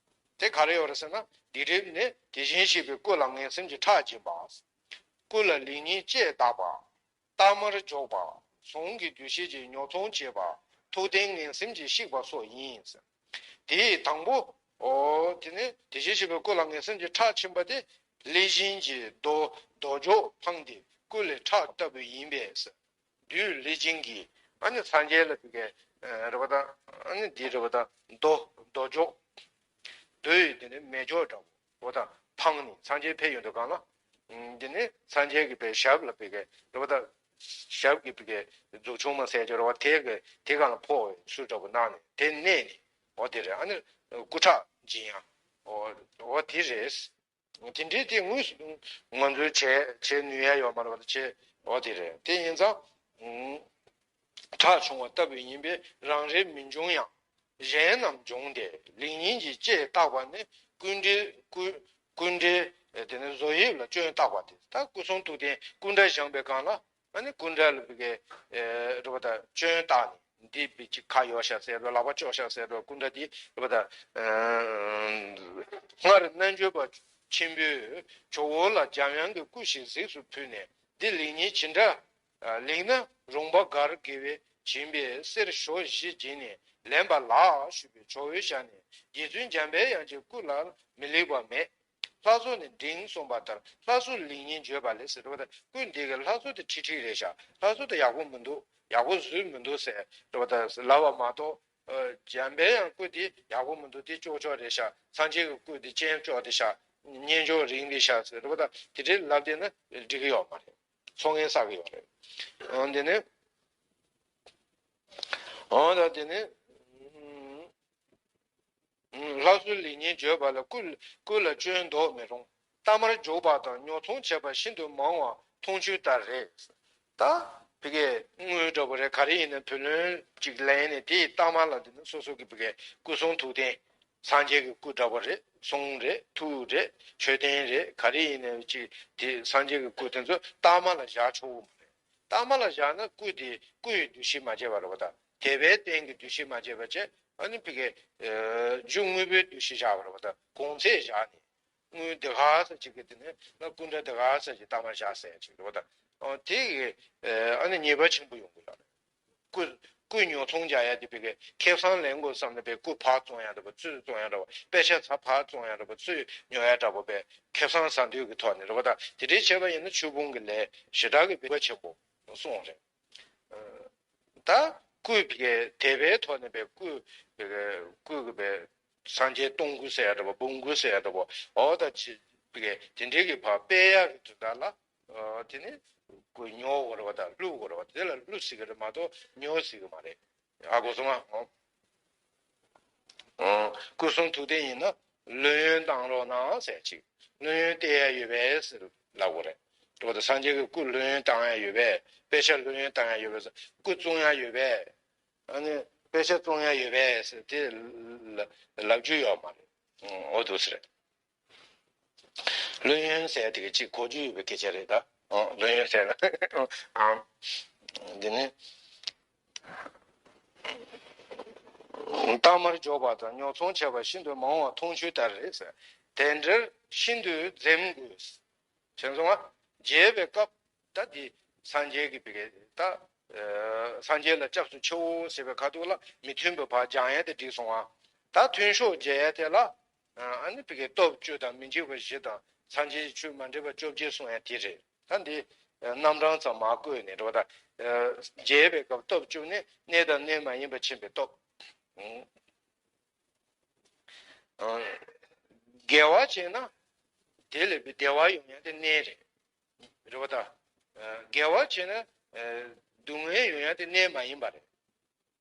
དེ་ག་རེ་ཡོད་རེད་ཟེར་ན། སྡིག་སྒྲིབ་ནི་དེ་བཞིན་གཤེགས་པའི་སྐུ་ལ་ངན་སེམས་ཀྱི་ཁྲག་འབྱིན་པ། སྐུ་ལ་ལེགས་ཉེས་དཔྱད་བརྟག་པ། གཏའ་མར་འཇོག་པ། གཟུངས་ཀྱི་འདུ་ཤེས་ཀྱིས་ཉོ་ཚོང་བྱེད་པ། ཐུགས་རྟེན་ངན་སེམས་ཀྱིས་བཤིག་པ་སོགས་ཡིན། དེའི་དང་པོ། ཨོ། དེ་ནི་དེ་བཞིན་གཤེགས་པའི་སྐུ་ལ་ངན་སེམས་ཀྱི་ཁྲག་འཆིང་བ་དེ། ལས་གཞན་གྱི་རྡོ་རྡོ་སྒྱོགས་འཕངས་ཏེ་སྐུ་ལས་ཁྲག་བཏབ་པ་ཡིན་པས། བདུད་ལས་ཅན་གྱིས་ཨ་ནི་སངས་རྒྱས་ལ་ཕ་གི་རེད་པ་དང་། ཨ་ནི་འདི་རེད་པ་དང་། རྡོ་རྡོ་སྒྱོགས། རྡོ་ཡི་དེ་ནི་མེ་སྒྱོགས་འདྲ་བོ་དང་འཕངས་ནས་སངས་རྒྱས་ཕེབས་ཡོང་དུས་སྒང་ལ། འདི་ནི་སངས་རྒྱས་ཀྱི་པའི་ཞབས་ལ་ཕ་གི་རེད་པ་དང་། ཞབས་ཀྱི་ཕ་གི་མཛུབ་ཆུང་མ་ཟེར་གྱི་རེད་པ། དེ་གི་དེ་སྒང་ལ་ཕོག་པའི་ཚུལ་འདྲ་བོ་གནང་ནས་དེ་མནན་ནས། འོ་དེ་རེད། ཨ་ནི་སྐུ་ཁྲག་འབྱིན་ཡ། འོ་འོ་དེ་རེད། དེ་འདྲའི་དེ་དངོས་སུ་ང་ཚོས་བྱས་བྱས་ནུས་ཡ་ཡོད་མ་རེད་པ། བྱས། འོ་དེ་རེད། དེ་ཡིན་ཙང་། ཁྲག་ཕྱུང་བ་ལྟ་བུ་ཡིན་པས་རང་རེ་མི་འབྱུང་ཡང་། གཞན་རྣམས་འབྱུང་སྟེ་ལེགས་ཉེས་ཀྱི་དཔྱད་བརྟག་པ་ནི་སྐུ་འདྲའི་སྐུ་སྐུ་འདྲའི་དེ་ནི་བཟོ་དབྱིབས་ལ་སྐྱོན་བརྟག་པ་སྟེ། ད་སྐུ་གསུང་ཐུགས་རྟེན་སྐུ་འདྲ་བཞེངས་པའི་སྒང་ལ། ཨ་ནི་སྐུ་འདྲ་ལ་ཕ་གི་རེད་པ་དང་སྐྱོན་བརྟག་ནས། འདི་ཕ་གི་ཁ་གཡོགས་ཤག་ཟེར་འགྲོ། ལག་པ་གཅོག་ཤག་ཟེར་འགྲོ། སྐུ་འདྲ་འདི་རེད་པ་དང་། སྔར་རྣལ་འབྱོར་པ་ཆེན་པོས་ཇོ་བོ་ལ་འཇམ་དབྱངས་ཀྱི་སྐུ་ཞིག་གཟིགས་སུ་ཕུལ་ནས། འདི་ལེགས་ཉེས་ཇི་འདྲ་ལེགས་ན། རོང་པ་མགར་དགེ་བས་བྱིན་པའི་གསེར་ཞོ་བཞི་བྱིན་ནས་ལེན་པ་ལགས་ཞུས་པས། ཇོ་བོའི་ཞལ་ནས། རྗེ་བཙུན་འཇམ་པའི་དབྱངས་ཀྱི་སྐུ་ལ་མི་ལེགས་པ་མེད། ལྷ་བཟོ་ནི་འབྲིང་གསུངས་པ་ལྟར་ལྷ་བཟོ་ལེགས་ཉེས་བརྗོད་པ་ལས་ཟེར་བ་དང་། སྐུ་འདི་གི་ལྷ་བཟོ་དེ་ཁྲིག་ཁྲིག་རེད་ཤག་ལྷ་བཟོ་དེ་ཡག་པོ་མི་འདུག་ཡག་པོ་བཟོས་མི་འདུག་ཟེར་བ་དང་ལབ་པ་མ་གཏོགས། ཨ། འཇམ་པའི་དབྱངས་སྐུ་དེ་ཡག་པོ་མི་འདུག་དེ་ཀྱོག་ཀྱོག་རེད་ཤག་སངས་རྒྱས་ཀྱི་སྐུ་དེ་སྤྱན་ཀྱོག་དེ་ཤག་སྙན་ཅོག་རིང་རེད་ཤག་ཟེར་བ་དང་། དེ་འདྲའི་ལབ་བསྡད་ན་འགྲིག་གི་ཡོད་མ་རེད། ཚོགས་ངན་བསགས་ཀྱི་ཡོད་རེད། འོ་དེ་ནས། འོ་ད་དེ་ནས། ལྷ་བཟོ་ལེགས་ཉེས་བརྗོད་པ་ལ་སྐུ་སྐུ་ལ་སྐྱོན་འདོགས་མི་རུང་། གཏའ་མར་འཇུག་པ་དང་ཉོ་ཚོང་བྱེད་པ་ཤིན་ཏུ་མང་བ་མཐོང་ཆོས་ལྟར་རེད། ད་ཕ་གིའི་དངུལ་འདྲ་པོ་རེད། ག་རེ་ཡིན་ན་བུ་ལོན་ཅིག་ལེན་ནས་དེའི་གཏའ་མ་ལ་དེ་ནི་སོ་སོ་གི་ཕ་གིའི་སྐུ་གསུང་ཐུགས་རྟེན། སངས་རྒྱས་ཀྱི་སྐུ་འདྲ་པོ་རེད། གསུང་རེད། ཐུགས་རེད། མཆོད་རྟེན་རེད། ག་རེ་ཡིན་ན་ཅིག་དེ་སངས་རྒྱས་ཀྱི་སྐུ་དེ་ཚོ་གཏའ་མ་ལ་བཞག་ཆོག་གི་མ་རེད། གཏའ་མ་ལ་བཞག་ན་སྐུ་དེ་སྐུ་ཡི་འདུ་ཤེས་མ་བྱས་པ་རེད་པ་དང་། དད་པའི་རྟེན་གྱི་འདུ་ཤེས་མ་བྱས་པ་བྱས། ཨ་ནི་ཕ་གིའི་རྒྱུ་དངོས་པོའི་འདུ་ཤེས་བཞག་པ་རེད་པ་དང་། གོང་ཚད་བཞག་ནས། དངུལ་འདི་ག་ས་ཅིག་གི་དེ་ནས་ན་སྐུ་འདྲ་འདི་ག་ས་ཅིག་གཏའ་མར་བཞག་ཟེར་ཅིག་རེད་པ་དང་། ཨ། དེ་གི་ཨ་ནི་ཉེས་པ་ཆེན་པོ་ཡོང་གི་ཡོད་རེད། སྐུ་སྐུ་ཉོ་ཚོང་རྒྱག་ཡ་དེ་ཕ་གིའི་ཁེ་བཟང་ལེན་དགོས་བསམ་ནས་པའི་སྐུ་ཕར་བཙོང་ཡ་འདྲ་པོ། ཚུར་བཙོང་ཡ་འདྲ་པོ། དཔེ་ཆ་ཚ་ཕར་བཙོང་ཡ་འདྲ་པོ། ཚུར་ཉོ་ཡ་འདྲ་པོ་པའི་ཁེ་བཟང་ཟ་འདོད་ཀྱི་ཐོག་ནས་རེད་པ་དང་། དེ་འདྲའི་བྱས་པ་ཡིན་ན་ཆོས་སྤོང་གི་ལས་ཞེ་དྲག་གི་ཉེས་པ་ཆེན་པོ་གསུངས་རེད། ད་སྐུ་ཕ་གིའི་དད་པའི་ཐོག་ནས་པའི་སྐུ་ཕ་གིའི་སྐུ་གི་པའི་སངས་རྒྱས་སྟོང་སྐུ་ཟེར་ཡ་འདྲ་པོ། འབུམ་སྐུ་ཟེར་ཡ་འདྲ་པོ། འོ་ད་ཅི་ཕ་གིའི་དེ་འདྲའི་གི་ཕར་སྤེལ་ཡ་གི་དུས་ད་ལ། ཨ། དེ་ནི་སྐུ་ཉོ་དགོས་རེད་པ་དང་བླུག་དགོས་རེད་པ། དེ་ལ་བླུག་ཟེར་གི་རེད་མ་གཏོགས་ཉོ་ཟེར་གི་མ་རེད། ཧ་གོ་སོང་ང་། ཨོ། སྐུ་གསུང་ཐུགས་རྟེན་ཡིན་ན་བླུ་ཡོན་བཏང་རོགས་གནང་ཟེར་ཅིག་བླུ་ཡོན་སྟེར་ཡ་ཡོད་པས་ཟེར་ལབ་དགོས་རེད། འགྲོ་བ་དང་སངས་རྒྱས་ཀྱི་སྐུ་བླུ་ཡོན་བཏང་ཡ་ཡོད་པས། དཔེ་ཆ་བླུ་ཡོན་བཏང་ཡ་ཡོད་པས། སྐུ་བཙོང་ཡ་ཡོད་པས། ཨ་ནི་དཔེ་ཆ་བཙོང་ཡ་ཡོད་པས་ཟེར་དེ་ལབ་རྒྱུ་ཡོད་མ་རེད། འོ་འདུག་ཟེར། བླུ་ཡོན་ཟེར་དེ་གི་ཅིག་གོ་རྒྱུ་ཡོད་པའི་སྐད་ཆ་རེད་ད། ཨོ། བླུ་ཡོན་ཟེར་ན། ཨང་། འདི་ནི། གཏའ་མར་འཇོག་པ་དང་ཉོ་ཚོང་བྱས་པ་ཤིན་ཏུ་མང་བ་མཐོང་ཆོས་ལྟར་རེད་ཟེར། དེ་འདྲར་ཤིན་ཏུ་འཛེམ་དགོས། བྱས་སོང་ང་། རྒྱས་པའི་སྐབས་ད་འདི་སངས་རྒྱས་ཀྱི་ཕ་གིའི་ད། ཨ། སངས་རྒྱས་ལ་སྐྱབས་སུ་མཆིའོ་ཟེར་བའི་ཁ་ཐུག་ལ་མི་མཐུན་པའི་བར་སྦྱང་ཡ་དེ་འགྲིག་སོང་ང་། ད་མཐུན་ཕྱོགས་མཇལ་ཡ་དེ་ལ། ཨ་ནི་ཕ་གིའི་སྟོབས་བཅུ་དང་མི་འཇིགས་པ་བཞི་དང་སངས་རྒྱས་ཀྱི་ཆོས་མ་འདྲེས་པ་བཅོ་བརྒྱད་གསུང་ཡ་དེ་རེད། ད་འདི་རྣམ་གྲངས་ཙམ་མར་བཀོད་ནས་འགྲོ་བ་དང་། རྒྱས་པའི་སྐབས་སྟོབས་བཅུ་ནི་གནས་དང་གནས་མ་ཡིན་པ་ཕྱིན་པའི་སྟོབས། དགེ་བ་བྱས་ན་དེ་ལས་བདེ་བ་ཡོང་ཡ་དེ་གནས་རེད། རེད་པ་དང་། དགེ་བ་བྱས་ན་སྡུག་བསྔལ་ཡོང་ཡ་དེ་གནས་མ་ཡིན་པ་རེད།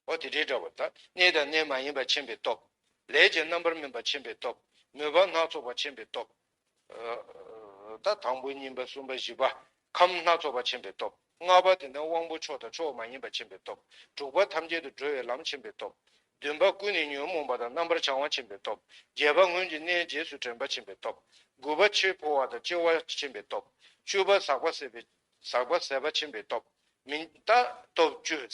འོ་དེ་འདྲའི་འདྲ་བོ་ད་གནས་དང་གནས་མ་ཡིན་པ་ཕྱིན་པའི་སྟོབས། ལས་ཀྱི་རྣམ་པར་སྨིན་པ་ཕྱིན་པའི་སྟོབས། མོས་པ་སྣ་ཚོགས་པ་ཕྱིན་པའི་སྟོབས། ད་དང་པོ་གཉིས་པ་གསུམ་པ་བཞི་པ་ཁམས་སྣ་ཚོགས་པ་ཕྱིན་པའི་སྟོབས། ལྔ་པ་དེ་ནི་དབང་པོ་མཆོག་དང་མཆོག་མ་ཡིན་པ་ཕྱིན་པའི་སྟོབས། དྲུག་པ་ཐམས་ཅད་དུ་འགྲོ་བའི་ལམ་ཕྱིན་པའི་སྟོབས། བདུན་པ་ཀུན་ནས་ཉོན་མོངས་པ་དང་རྣམ་པར་བྱང་བ་ཕྱིན་པའི་སྟོབས། བརྒྱད་པ་སྔོན་གྱི་གནས་རྗེས་སུ་དྲན་པ་ཕྱིན་པའི་སྟོབས། དགུ་པ་འཆི་འཕོ་བ་དང་སྐྱེ་བ་ཕྱིན་པའི་སྟོབས། བཅུ་པ་ཟག་པ་ཟད་པའི་ཟག་པ་ཟད་པ་ཕྱིན་པའི་སྟོབས། མི་ད་སྟོབས་བཅུ།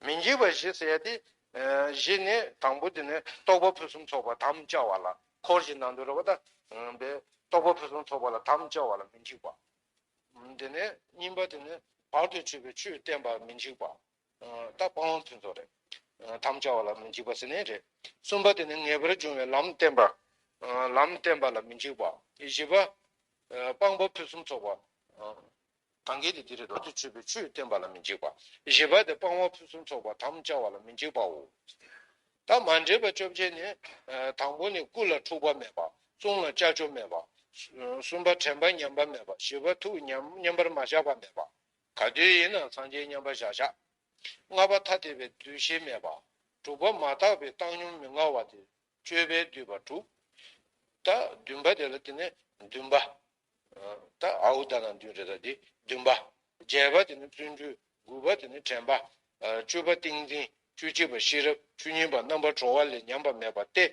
མི་འཇིགས་པ་བཞི་ཟེར་ཡ་དེ། ཨ། བཞི་ནི་དང་པོ་དེ་ནི་རྟོག་པ་ཕུན་སུམ་ཚོགས་པ་དམ་བཅའ་བ་ལ་འཁོར་གྱི་ནང་དུ་རེད་པ་ད། ཨ། པའི་རྟོག་པ་ཕུན་སུམ་ཚོགས་པ་ལ་དམ་བཅའ་བ་ལ་མི་འཇིགས་པ། དེ་ནས་གཉིས་པ་དེ་ནི་བར་དུ་ཆོད་པའི་ཆོས་བསྟན་པ་མི་འཇིགས་པ། ད་སྤང་བ་ཕུན་ཚོགས་རེད། དམ་བཅའ་བ་ལ་མི་འཇིགས་པ་ཟེར་ནི་རེད། གསུམ་པ་དེ་ནི་ངེས་པར་འབྱུང་བའི་ལམ་བསྟན་པ། ལམ་བསྟན་པ་ལ་མི་འཇིགས་པ། བཞི་པ། སྤངས་པ་ཕུན་སུམ་ཚོགས་པ། གང་གི་དེ་དེ་རེད་དོ། དེ་ཆོས་པའི་ཆོས་བསྟན་པ་ལ་མི་འཇིགས་པ། བཞི་པ་དེ་སྤངས་པ་ཕུན་སུམ་ཚོགས་པ་དམ་བཅའ་བ་ལ་མི་འཇིགས་པའོ། ད་མ་འདྲེས་པ་བཅོ་བརྒྱད་ནི། དང་པོ་ནི་སྐུ་ལ་འཁྲུག་པ་མེད་པ། གསུམ་ལ་ཅ་ཅོ་མེད་པ། གསུམ་པ་དྲན་པ་ཉམས་པ་མེད་པ། བཞི་པ་ཐུགས་ཉམས་མཉམ་པར་མ་བཞག་པ་མེད་པ། ག་དུས་ཡིན་ན་སངས་རྒྱས་མཉམ་པར་བཞག་བཞག་ལྔ་པ་ཐ་དད་པའི་འདུ་ཤེས་མེད་པ། དྲུག་པ་མ་དག་པའི་བཏང་སྙོམས་མི་མངའ་བ་སྟེ་སྤྱོད་པས་བསྡུས་པ་དྲུག་ད་བདུན་པ་དེ་ལ་དེ་ནི་འདུན་པ། ད་ཨའུ་ད་ན་འདུན་རེད། ད་འདི་འདུན་པ། བརྒྱད་པ་དེ་ནི་བརྩོན་འགྲུས། དགུ་པ་དེ་ནི་དྲན་པ། བཅུ་པ་ཏིང་འཛིན། བཅུ་གཅིག་པ་ཤེས་རབ། བཅུ་གཉིས་པ་རྣམ་པར་གྲོལ་བ་ལས་ཉམས་པ་མེད་པ་སྟེ།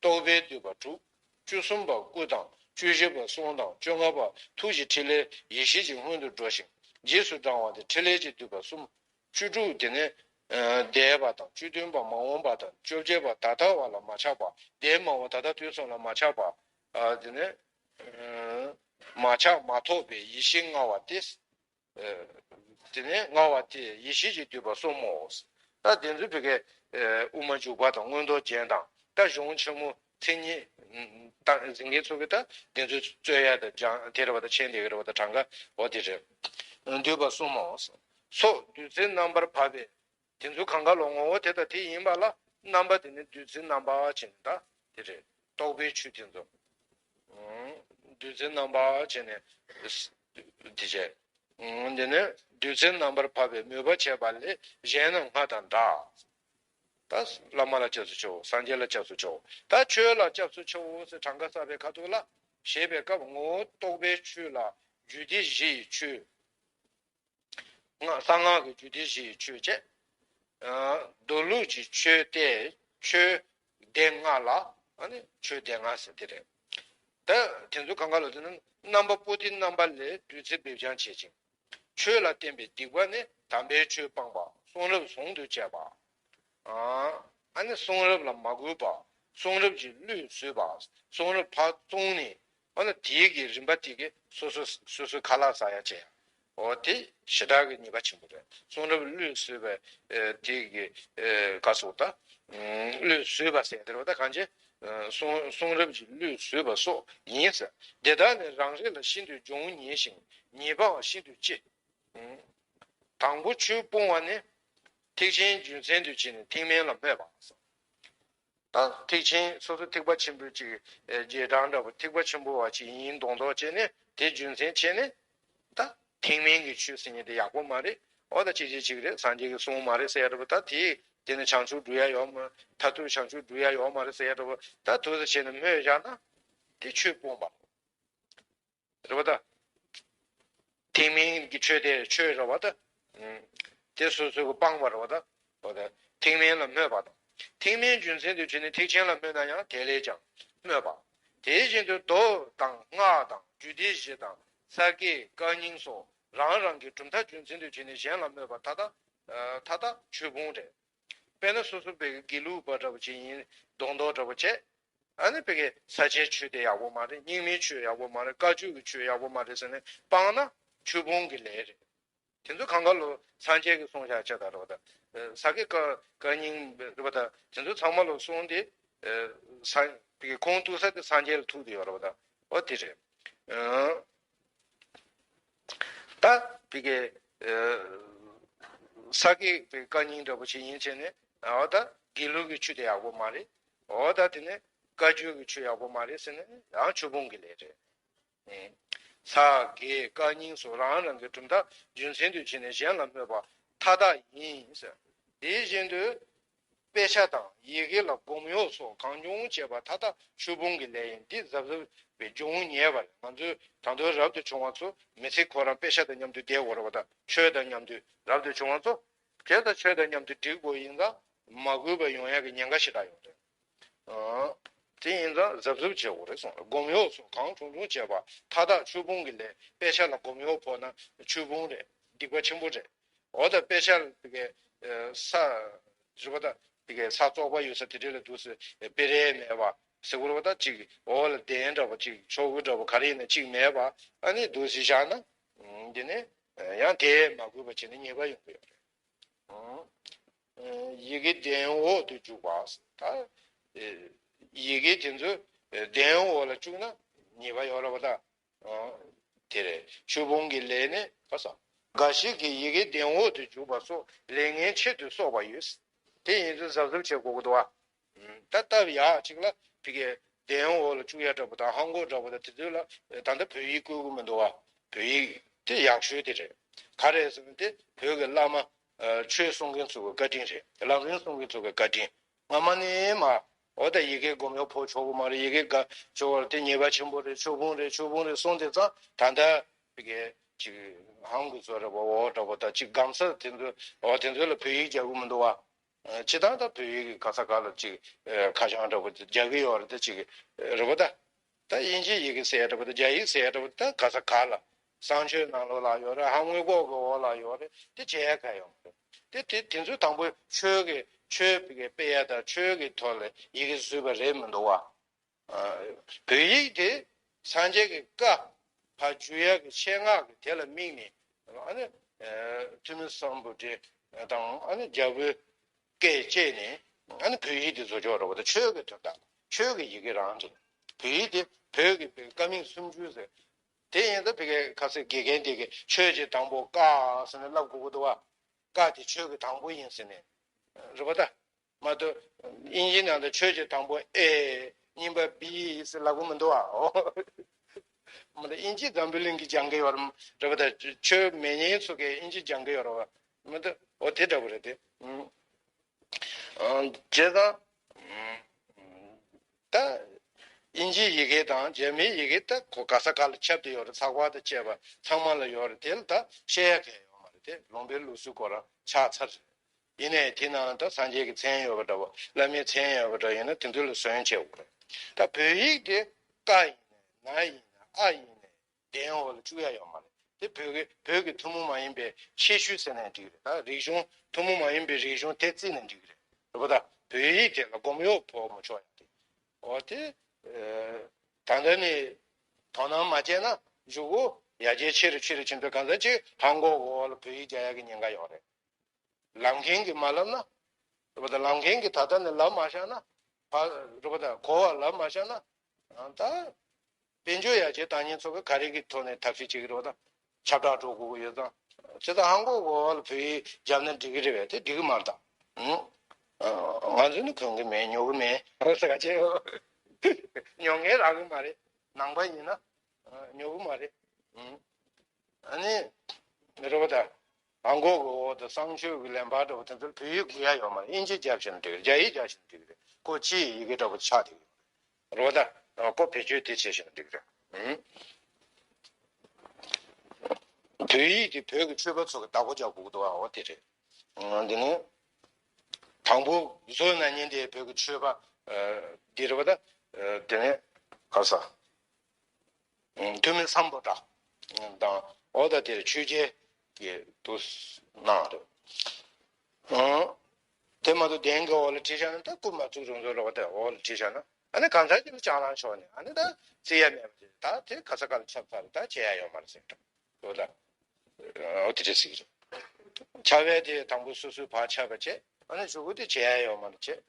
རྟོགས་པས་བསྡུས་པ་དྲུག་བཅུ་གསུམ་པ་སྐུ་དང་། བཅུ་བཞི་པ་གསུང་དང་། བཅོ་ལྔ་པ་ཐུགས་ཀྱི་ཕྲིན་ལས་ཡེ་ཤེས་ཀྱི་སྔོན་དུ་འགྲོ་ཞིང་རྗེས་སུ་འབྲང་བ་སྟེ་ཕྲིན་ལས་ཀྱིས་བསྡུས་པ་གསུམ། བཅུ་དྲུག་དེ་ནི། འདས་པ་དང་བཅུ་བདུན་པ་མ་འོངས་པ་དང་བཅོ་བརྒྱད་པ་ད་ལྟ་བ་ལ་མ་ཆགས་པ། འདས་མ་འོངས་ད་ལྟ་དུས་གསུམ་ལ་མ་ཆགས་པ། དེ་ནི། མ་ཆགས་མ་ཐོགས་པའི་ཡེ་ཤེས་མངའ་བ་སྟེ། དེ་ནི་མངའ་བ་སྟེ་ཡེ་ཤེས་ཀྱིས་བསྡུས་པ་གསུམ་མོ། ད་དེ་ཚོ་བོད་སྐད། དབུ་མ་འཇུག་པ་དང་མངོན་རྟོགས་རྒྱན་དང་ད་གཞུང་ཆེན་མོ་མཚན་ཉིད། ད་གཟིགས་མཁན་ཚོ་གི་ད་དེ་ཚོ་རྩོད་ཡ་ད་སྦྱང་དེ་རེད་བ། ད་མཆན་དེ་གི་རེད་བ། ད་གྲངས་ཀ་འོ་དེ་རེད། བསྡུས་པ་གསུམ་མོ། སོགས་བདུད་རྩི་རྣམ་པར་ཕབ་པའི། དེ་ཚོ་གང་ག་ལོ་ངོ་བོ་དེ་དང་དེ་ཡིན་པ་ལ་རྣམ་པ་དེ་ནི་བདུད་རྩི་རྣམ་པ་བྱས་ནས་ད་དེ་རེད། རྟོག་པའི་ཆོས་དེ་ཚོ། བདུད་རྩི་རྣམ་པ་བྱས་ནས་དེ་བྱས། དེ་ནས་བདུད་རྩི་རྣམ་པར་ཕབ་པའི་མོས་པ་བྱས་པ་ལས་གཞན་རྣམས་སྔར་དང་འདྲ། ད་བླ་མ་ལ་སྐྱབས་སུ་མཆིའོ། སངས་རྒྱས་ལ་སྐྱབས་སུ་མཆིའོ། ད་ཆོས་ལ་སྐྱབས་སུ་མཆིའོ་ཟེར་གྲངས་ཀ་བསགས་པའི་ཁ་ཐུག་ལ་ཞེས་པའི་སྐབས་ངོ་བོ་རྟོག་པའི་ཆོས་ལ་རྒྱུད་སྡེ་བཞི་ཡི་ཆོས། སྔགས་གསང་སྔགས་ཀྱི་རྒྱུད་སྡེ་བཞི་ཡི་ཆོས་བཅས། མདོ་ལུགས་ཀྱི་ཆོས་ཏེ་ཆོས་སྡེ་ལྔ་ལ་ཨ་ནི་ཆོས་སྡེ་ལྔ་ཟེར་དེ་རེད། ད་དེ་ཚོ་གང་ག་ལ་ཟེར་ན་རྣམ་པ་པོ་ཏི་རྣམ་པ་ལས་བདུད་རྩི་སྦས་སྦྱང་བྱེད་ཅིང་། ཆོས་ལ་བརྟེན་པའི་སྡིག་པ་ནི་དམ་པའི་ཆོས་སྤངས་པ། གསུང་རབ་ཟུང་དུ་བཅད་པ། ཨ་ནི་གསུང་རབ་ལ་མ་གུས་པ། གསུང་རབ་ཀྱི་གླུས་བཟོད་པ། གསུང་རབ་ཕར་བཙོང་ནས། འོ་ན་དེའི་གི་རིམ་པ་དེ་གི་སོ་སོ་སོ་སོའི་ཁ་ལག་ཟ་ཡ་བྱས། འོ་དེ་ཞེ་དྲག་གི་ཉེས་པ་ཆེན་པོ་རེད། གསུང་རབ་གླུས་བཟོད་པའི་དེ་གི་ག་སོགས་ད། གླུས་བཟོད་པ་ཟེར་དེ་རེད་བ། ད་གང་ཅི། གསུང་གསུང་རབ་ཀྱི་གླུས་བཟོད་པ་སོགས་ཡིན་ཟེར། དེ་དག་ནི་རང་རིག་ལ་ཤིན་ཏུ་སྦྱོང་ཉེ་ཞིང་ཉེས་པའང་ཤིན་ཏུ་ལྕི། དང་པོ་ཆོས་སྤོང་བ་ནི། ཐེག་ཆེན་རྒྱུ་མཚན་དུ་བྱས་ནས་ཐེག་དམན་ལ་སྨོད་པ། ད་ཐེག་ཆེན་སོ་སོ་ཐེག་པ་ཆེན་པོའི་ཅིག་རྗེས་འབྲང་འདྲ་པོ་ཐེག་པ་ཆེན་པོ་བ་ཅིག་ཡིན་མདོག་མདོག་བྱས་ནས་དེ་རྒྱུ་མཚན་བྱས་ནས་ད་ཐེག་དམན་གྱི་ཆོས་ཟེར་མཁན་དེ་ཡག་པོ་མ་རེད། འོ་ད་ཅིག་ཅིག་ཅིག་རེད། སངས་རྒྱས་ཀྱི་གསུང་མ་རེད་ཟེར་ཡ་འདྲ་པོ། ད་དེ་དེ་ནི་བྱང་ཆུབ་འགྲུབ་ཡ་ཡོད་མ། མཐར་ཐུག་བྱང་ཆུབ་འགྲུབ་ཡ་ཡོད་མ་རེད་ཟེར་ཡ་འདྲ་པོ། ད་དུ་ཟེར་བྱས་ནས་སྨོད་བཞག་ན་དེ་ཆོས་སྤོང་བ། རེད་པ་ད། ཐེག་དམན་གྱི་ཆོས་དེ་ཆོས་རེད་པ་ད། དེ་སོ་སོ་གི་སྤངས་པ་རེད་པ་ད། འོ་ད། ཐེག་དམན་ལ་སྨོད་པ་དང་། ཐེག་དམན་རྒྱུ་མཚན་དུ་བྱས་ནས་ཐེག་ཆེན་ལ་སྨོད་ན་ཡང་དེ་ལས་ཀྱང་སྨོད་པ། དེ་བཞིན་དུ་མདོ་དང་སྔགས་དང་རྒྱུད་སྡེ་བཞི་དང་ས་དགེ་བཀའ་རྙིང་སོགས་རང་རང་གི་གྲུབ་མཐའ་རྒྱུ་མཚན་དུ་བྱས་ནས་གཞན་ལ་སྨོད་པ་མཐའ་དག་མཐའ་དག་ཆོས་སྤོང་རེད། དཔེར་ན་སོ་སོ་བོད་ཀྱི་དགེ་ལུགས་པ་འདྲ་པོ་ཅིག་ཡིན་མདོག་མདོག་འདྲ་པོ་བྱས། ཨ་ནི་བོད་ཀྱི་ས་ཆའི་ཆོས་དེ་ཡག་པོ་མ་རེད། རྙིང་མའི་ཆོས་ཡག་པོ་མ་རེད། བཀའ་བརྒྱུད་ཀྱི་ཆོས་ཡག་པོ་མ་རེད་ཟེར་ནས་སྤངས་ན་ཆོས་སྤོང་གི་ལས་རེད། དེ་ཚོ་གང་ག་ལོ་སངས་རྒྱས་ཀྱི་གསུང་བཞག་ཆ་ད་རེད་པ་ད། ས་དགེ་བཀའ་བཀའ་རྙིང་རེད་པ་ད། དེ་ཚོ་ཚང་མ་ལོ་གསུང་དེ། ས་བོད་ཀྱི་ཁུངས་གཏུགས་ས་དེ་སངས་རྒྱས་ལ་ཐུག་དེ་ཡོད་རེད་པ་ད། འོ་དེ་རེད། ད་བི་གའི་ས་དགེ་བའི་བཀའ་རྙིང་འདྲ་པོ་ཞིག་ཡིན་བྱས་ནས། འོ་ད་དགེ་ལུགས་ཀྱི་ཆོས་དེ་ཡག་པོ་མ་རེད། འོ་ད་དེ་ནས་བཀའ་བརྒྱུད་ཀྱི་ཆོས་ཡག་པོ་མ་རེད་ཟེར་ནས་ཡང་ཆོས་སྤོང་གི་ལས་རེད། ས་དགེ་བཀའ་རྙིང་སོགས་རང་རང་གི་གྲུབ་མཐའ་རྒྱུ་མཚན་དུ་བྱས་ནས་གཞན་ལ་སྨོད་པ་མཐའ་དག་ཡིན་ཟེར། དེ་བཞིན་དུ། དཔེ་ཆ་དང་ཡི་གེ་ལ་སྒོམ་གཡོག་སོགས་གང་བྱུང་བྱས་པ་མཐའ་དག་ཆོས་སྤོང་གི་ལས་ཡིན། འདི་གཟབ་གཟབ་པའི་སྦྱོང་ཉེས་པ་རེད། ང་ཚོས་ད་དུང་རབ་ཏུ་བྱུང་བ་ཚོ་མི་ཚེ་ཁོ་རང་དཔེ་ཆ་དང་མཉམ་དུ་བསྡད་དགོས་རེད་པ་ད། ཆོས་དང་མཉམ་དུ་རབ་ཏུ་བྱུང་བ་ཚོ་དེ་དང་ཆོས་དང་མཉམ་དུ་འགྲིག་དགོས་ཡིན་ཙང་མ་གུས་པ་ཡོང་ཡག་གི་ཉེན་ཁ་ཞེ་དྲག་ཡོད་རེད། དེ་ཡིན་ཙང་གཟབ་གཟབ་བྱེད་དགོས་རེད་གསུངས། སྒོམ་གཡོག་སོགས་གང་བྱུང་བྱུང་བྱས་པ་མཐའ་དག་ཆོས་སྤོང་གི་ལས། དཔེ་ཆ་ལ་སྒོམ་གཡོག་ཕོག་ན་ཆོས་སྤོང་རེད། སྡིག་པ་ཆེན་པོ་རེད། འོ་ད་དཔེ་ཆ་དེ་གའི་ས་རེད་པ་ད། དེ་གའི་ས་བཙོག་པ་ཡོད་ས་དེ་འདྲ་ལ་འདུག་སེ་དཔེ་རེ་མེད་པ་ཟེར་དགོས་རེད་པ་ད། ཅིག་འོག་ལ་གདན་འདྲ་པོ་ཅིག་ཆོ་ག་འདྲ་པོ་ག་རེ་ཡིན་ན་ཅིག་མེད་པ་ཨ་ནི་འདུག་སེ་བཞག་ན། འདི་ནི་ཡང་དེ་མ་གུས་པ་བྱས་ན་ཉེས་པ་ཡོང་གི་ཡོད་རེད། ཡི་གེ་གདན་འོག་ཏུ་བཅུག་པ། ད་ཡི་གེ་དེ་ཚོ་གདན་འོག་ལ་བཅུག་ན་ཉེས་པ་ཡོད་རེད་པ། ད་དེ་རེད། ཆོས་སྤོང་གི་ལས་ནི་ག་ས། འགའ་ཞིག་གིས་ཡི་གེ་གདན་འོག་ཏུ་བཅུག་པ་སོགས་ལས་ངན་ཆེད་དུ་གསོག་པ་ཡོད། དེ་ཡིན་ཚུལ་གཟབ་གཟབ་བྱེད་དགོས་ཀྱི་འདུག་བ། ད་སྟབས་ཡག་ཅིག་ལ་ཕ་གིའི་གདན་འོག་ལ་བཅུག་ཡ་འདྲ་པོ་དང་ཧང་གོ་འདྲ་པོ་དང་དེ་ཚོ་ལ་ད་ལྟ་བོད་ཡིག་བཀོལ་གྱི་མི་འདུག་བ། བོད་ཡིག་དེ་ཡག་ཤོས་དེ་རེད། ག་རེ་ཟེར་ན་དེ་བོད་ཀྱི་བླ་མ་ཆོས་གསུང་མཁན་ཚོ་གི་བཀའ་དྲིན་རེད། ལམ་རིམ་གསུང་མཁན་ཚོ་གི་བཀའ་དྲིན། སྔ་མ་ནས་མ་འོ་ད་ཡི་གེ་སྒོམ་ཡོག་ཕོག་ཆོག་གི་མ་རེད། ཡི་གེ་དགའ་ཆོག་བར་དེ་ཉེས་པ་ཆེན་པོ་རེད། ཆོས་སྤོང་རེད། ཆོས་སྤོང་རེད་གསུངས་དེ་ཙང་ད་ལྟ་ཕ་གིའི་ཅིག་ཧང་གི་བཟོ་འདྲ་པོ་འོ་འདྲ་པོ་དང་ཅིག་སྒམ་ས་དེ་ཚོ་འོ་དེ་ཚོ་ལ་བོད་ཡིག་རྒྱག་གི་མི་འདུག་བ། སྤྱིར་བཏང་ད་བོད་ཡིག་གི་ག་ས་ག་ལ་ཅིག་ཁ་བྱང་འདྲ་པོ་རྒྱག་གི་ཡོད་རེད། དེ་ཅིག་རེད་པ། ད་ད་དབྱིན་ཇིའི་ཡི་གེ་ཟེར་ཡ་འདྲ་པོ་དང་རྒྱ་ཡིག་ཟེར་ཡ་འདྲ་པོ་ད་ག་ས་ག་ལ་གསང་སྤྱོད་ནང་ལོགས་ལ་ཡོད་རེད། ཧ་དངུལ་ལྐོག་གི་འོག་ལ་ཡོད་རེད། དེ་བྱེད་ཡ་ག་ཡོང་རེད། དེ་དེ་དེ་ཚོ་དང་པོ་ཆོས་ཀྱི་ཆོས་ཀྱི་སྤེལ་ཡ་དང་ཆོས་ཀྱི་ཐོག་ལ་ཡི་གེ་བཟོས་པ་རེད་མི་འདུག་བ། བོད་ཡིག་དེ་སངས་རྒྱས་ཀྱི་བཀའ་ཕར་བསྒྱུར་ཡག་གི་ཆེད་མངགས་ཀྱི་དེ་ལ་དམིགས་ནས་ཨ་ནི་ཐུ་མི་སམ་བྷོ་ཊ་དང་ཨ་ནི་རྒྱ་བོད་སྐད་སྤྱད་ནས་ཨ་ནི་བོད་ཡིག་དེ་བཟོ་ཆོག་རེད་པ། ད་ཆོས་ཀྱི་དོན་དག་ཆོས་ཀྱི་ཡི་གེ་རང་རེད། བོད་ཡིག་དེ་བོད་ཀྱི་བཀའ་མིང་སུམ་ཅུ་ཟེར། དེ་ཡིན་ད་ཕ་གིའི་ཁ་སང་དགེ་རྒན་དེ་གིས་ཆོས་ཀྱི་དང་པོ་བཀའ་ཟེར་ནས་ལབ་དགོས་ཀྱི་འདུག་བ། བཀའ་དེ་ཆོས་ཀྱི་དང་པོ་ཡིན་ཟེར་ནས་རེད་པ། ད། མ་གཏོགས་དབྱིན་ཇི་ནང་དུ་ཆོས་ཀྱི་དང་པོ་ཨེ། གཉིས་པ་བི་ཟེར་ལབ་ཀྱི་མི་འདུག་བ། མ་གཏོགས་དབྱིན་ཇི་འཛམ་བུ་གླིང་གི་སྦྱང་གི་ཡོད་རེད་པ། ད་ཆོས་མེད་མཁན་ཚོ་གིས་དབྱིན་ཇི་སྦྱང་གི་ཡོད་རེད་པ། མ་གཏོགས་འོ་དེ་འདྲ་པོ་རེད་དེ། ཨང་། བྱས་ཙང་། ད་དབྱིན་ཇིའི་ཡི་གེ་དང་རྒྱ་མིའི་ཡི་གེ་ད་གོ་ག་ས་ག་ལ་ཁྱབ་བསྡད་ཡོད་རེད། ཚགས་པར་དང་བཅས་པ་ཚང་མ་ལ་ཡོད་རེད། དེ་ལ་ད་བཤད་ཡ་གང་ཡང་ཡོད་མ་རེད། དེ་ལུང་པའི་ལུགས་སྲོལ་ཁོ་རང་ཆགས་ཚར་རེད། ཡིན་ནའི་དེ་ནང་ད་སངས་རྒྱས་ཀྱི་མཚན་ཡོད་པ་འདྲ་བོ་བླ་མའི་མཚན་ཡོད་པ་འདྲ་ཡིན་ན་དེ་ཚོ་ལ་ཟོན་བྱེད་དགོས་རེད། ད་བོད་ཡིག་དེ་ཀ་ཡིན་ནའི་ན་ཡིན་ནའི་ཨ་ཡིན་ནའི་གདན་འོག་ལ་བཅུག་ཡ་ཡོད་མ་རེད། དེ་བོད་ཀྱི་བོད་ཀྱི་ཐུན་མོང་མ་ཡིན་པའི་ཁྱད་ཆོས་ཟེར་ནའི་འགྲིག་རེད། ད་རིག་གཞུང་ཐུན་མོང་མ་ཡིན་པའི་རིག་གཞུང་དེ་བརྩིས་ནའི་འགྲིག་རེད། རེད་པ། ད་བོད་ཡིག་དེ་ལ་སྒོམ་ཡོག་ཕོག་མ་ཆོག་ཡ་དེ། འོ་དེ། ད་ལྟ་ནས་དོ་སྣང་མ་བྱས་ན་གཞུག་གུ་ཡར་རྒྱས་ཆེ་རུ་ཆེ་རུ་ཕྱིན་དུས་གང་ཟག་ཅིག་ཧང་གོ་གོ་ལ་བོད་ཡིག་རྒྱག་ཡ་གི་ཉེན་ཁ་ཡོད་རེད། ལབ་མཁན་གྱིས་མ་ལབ་ན། རེད་པ། ད་ལབ་མཁན་གྱིས་ད་ལྟ་ནས་ལབ་མ་བཞག་ན། ཕ། རེད་པ། ད་གོ་བ་ལབ་མ་བཞག་ན། ད་དཔལ་འབྱོར་ཡར་རྒྱས་བཏང་མཁན་ཚོ་གིས་ག་རེ་གི་ཐོག་ནས་ཐབས་ཤེས་བྱེད་ཀྱི་རེད་པ། ད་ཁྱབ་བསྒྲགས་འགྲོ་དགོས་ཀྱི་ཡོད་ཙང་། ཇི་ལྟར་ཧང་གོ་གོ་བ་ལ་བོད་ཡིག་བརྒྱབ་ན་འགྲིག་གི་རེད་པས། དེ་འགྲིག་གི་མ་རེད་ད། ཨང་། ང་ཚོ་ནི་གོན་གི་མེད། ཉོ་གི་མེད། ཟེར་ག་བྱེད། ཉོ་མཁན་རག་གི་མ་རེད། ནང་པ་ཡིན་ན་ཉོ་གི་མ་རེད། ཨ་ནི། རེད་པ། ད་ཧང་གོ་གི་འོག་ཏུ་གསང་སྤྱོད་ཀྱི་ལེན་པ་འདྲ་པོ་དེ་ཚོར་བོད་ཡིག་དགོས་ཡ་ཡོད་མ་རེད། དབྱིན་ཇི་རྒྱབ་བཞག་ན་འགྲིག་རེད། རྒྱ་ཡིག་རྒྱབ་བཞག་ན་འགྲིག་རེད། ཁོ་སྤྱིའི་ཡི་གེ་འདྲ་པོ་ཆགས་འགྲིག་རེད། རེད་པ། ད་ཁོ་བེད་སྤྱོད་དེ་བྱས་བཞག་ན་འགྲིག་རེད། བོད་ཡིག་དེ་བོད་ཀྱི་ཆོས་པ་ཚོ་གི་བདག་པོ་རྒྱག་དགོས་ཀྱི་འདུག་བ། འོ་དེ་རེད། འདི་ནི། དང་པོ་བཟོ་གནང་མཁན་དེ་བོད་ཀྱི་ཆོས་པ། འདི་རེད་པ། ད་དེ་ནས་ག་ས། ཐུ་མི་སམ་བྷོ་ཊ་དང་། འོ་ད་དེར་ཆོས་རྒྱལ་གྱིས་འདུག་གནང་རེད། དེ་མ་གཏོགས་གདན་གྱི་འོག་ལ་བྲིས་བཞག་ན། ད་རྐུན་མ་བཙུགས་རུང་ཚོ་རོགས་དེ་འོག་ལ་བྲིས་བཞག་ན། ཨ་ནི་གང་ཟག་གཅིག་ལ་སྤྱང་རང་ཤོར་ནས་ཨ་ནི་ད་བརྩི་ཡ་མེད་པ་དེ། ད་དེ་ག་ས་ག་ལ་ཁྱབ་ཚར་རེད། ད་བྱེད་ཡ་ཡོད་མ་རེད་ཟེར་འགྲོ། འོ་ད། འོ་དེ་རེད་ཟེར་གྱི་རེད། ཁྱབ་ཡ་དེ་དང་པོ་སོ་སོའི་བར་ཁྱབ་པ་བྱས། ཨ་ནི་གཞུག་གུ་དེ་བྱེད་ཡ་ཡོད་མ་རེད་བྱས།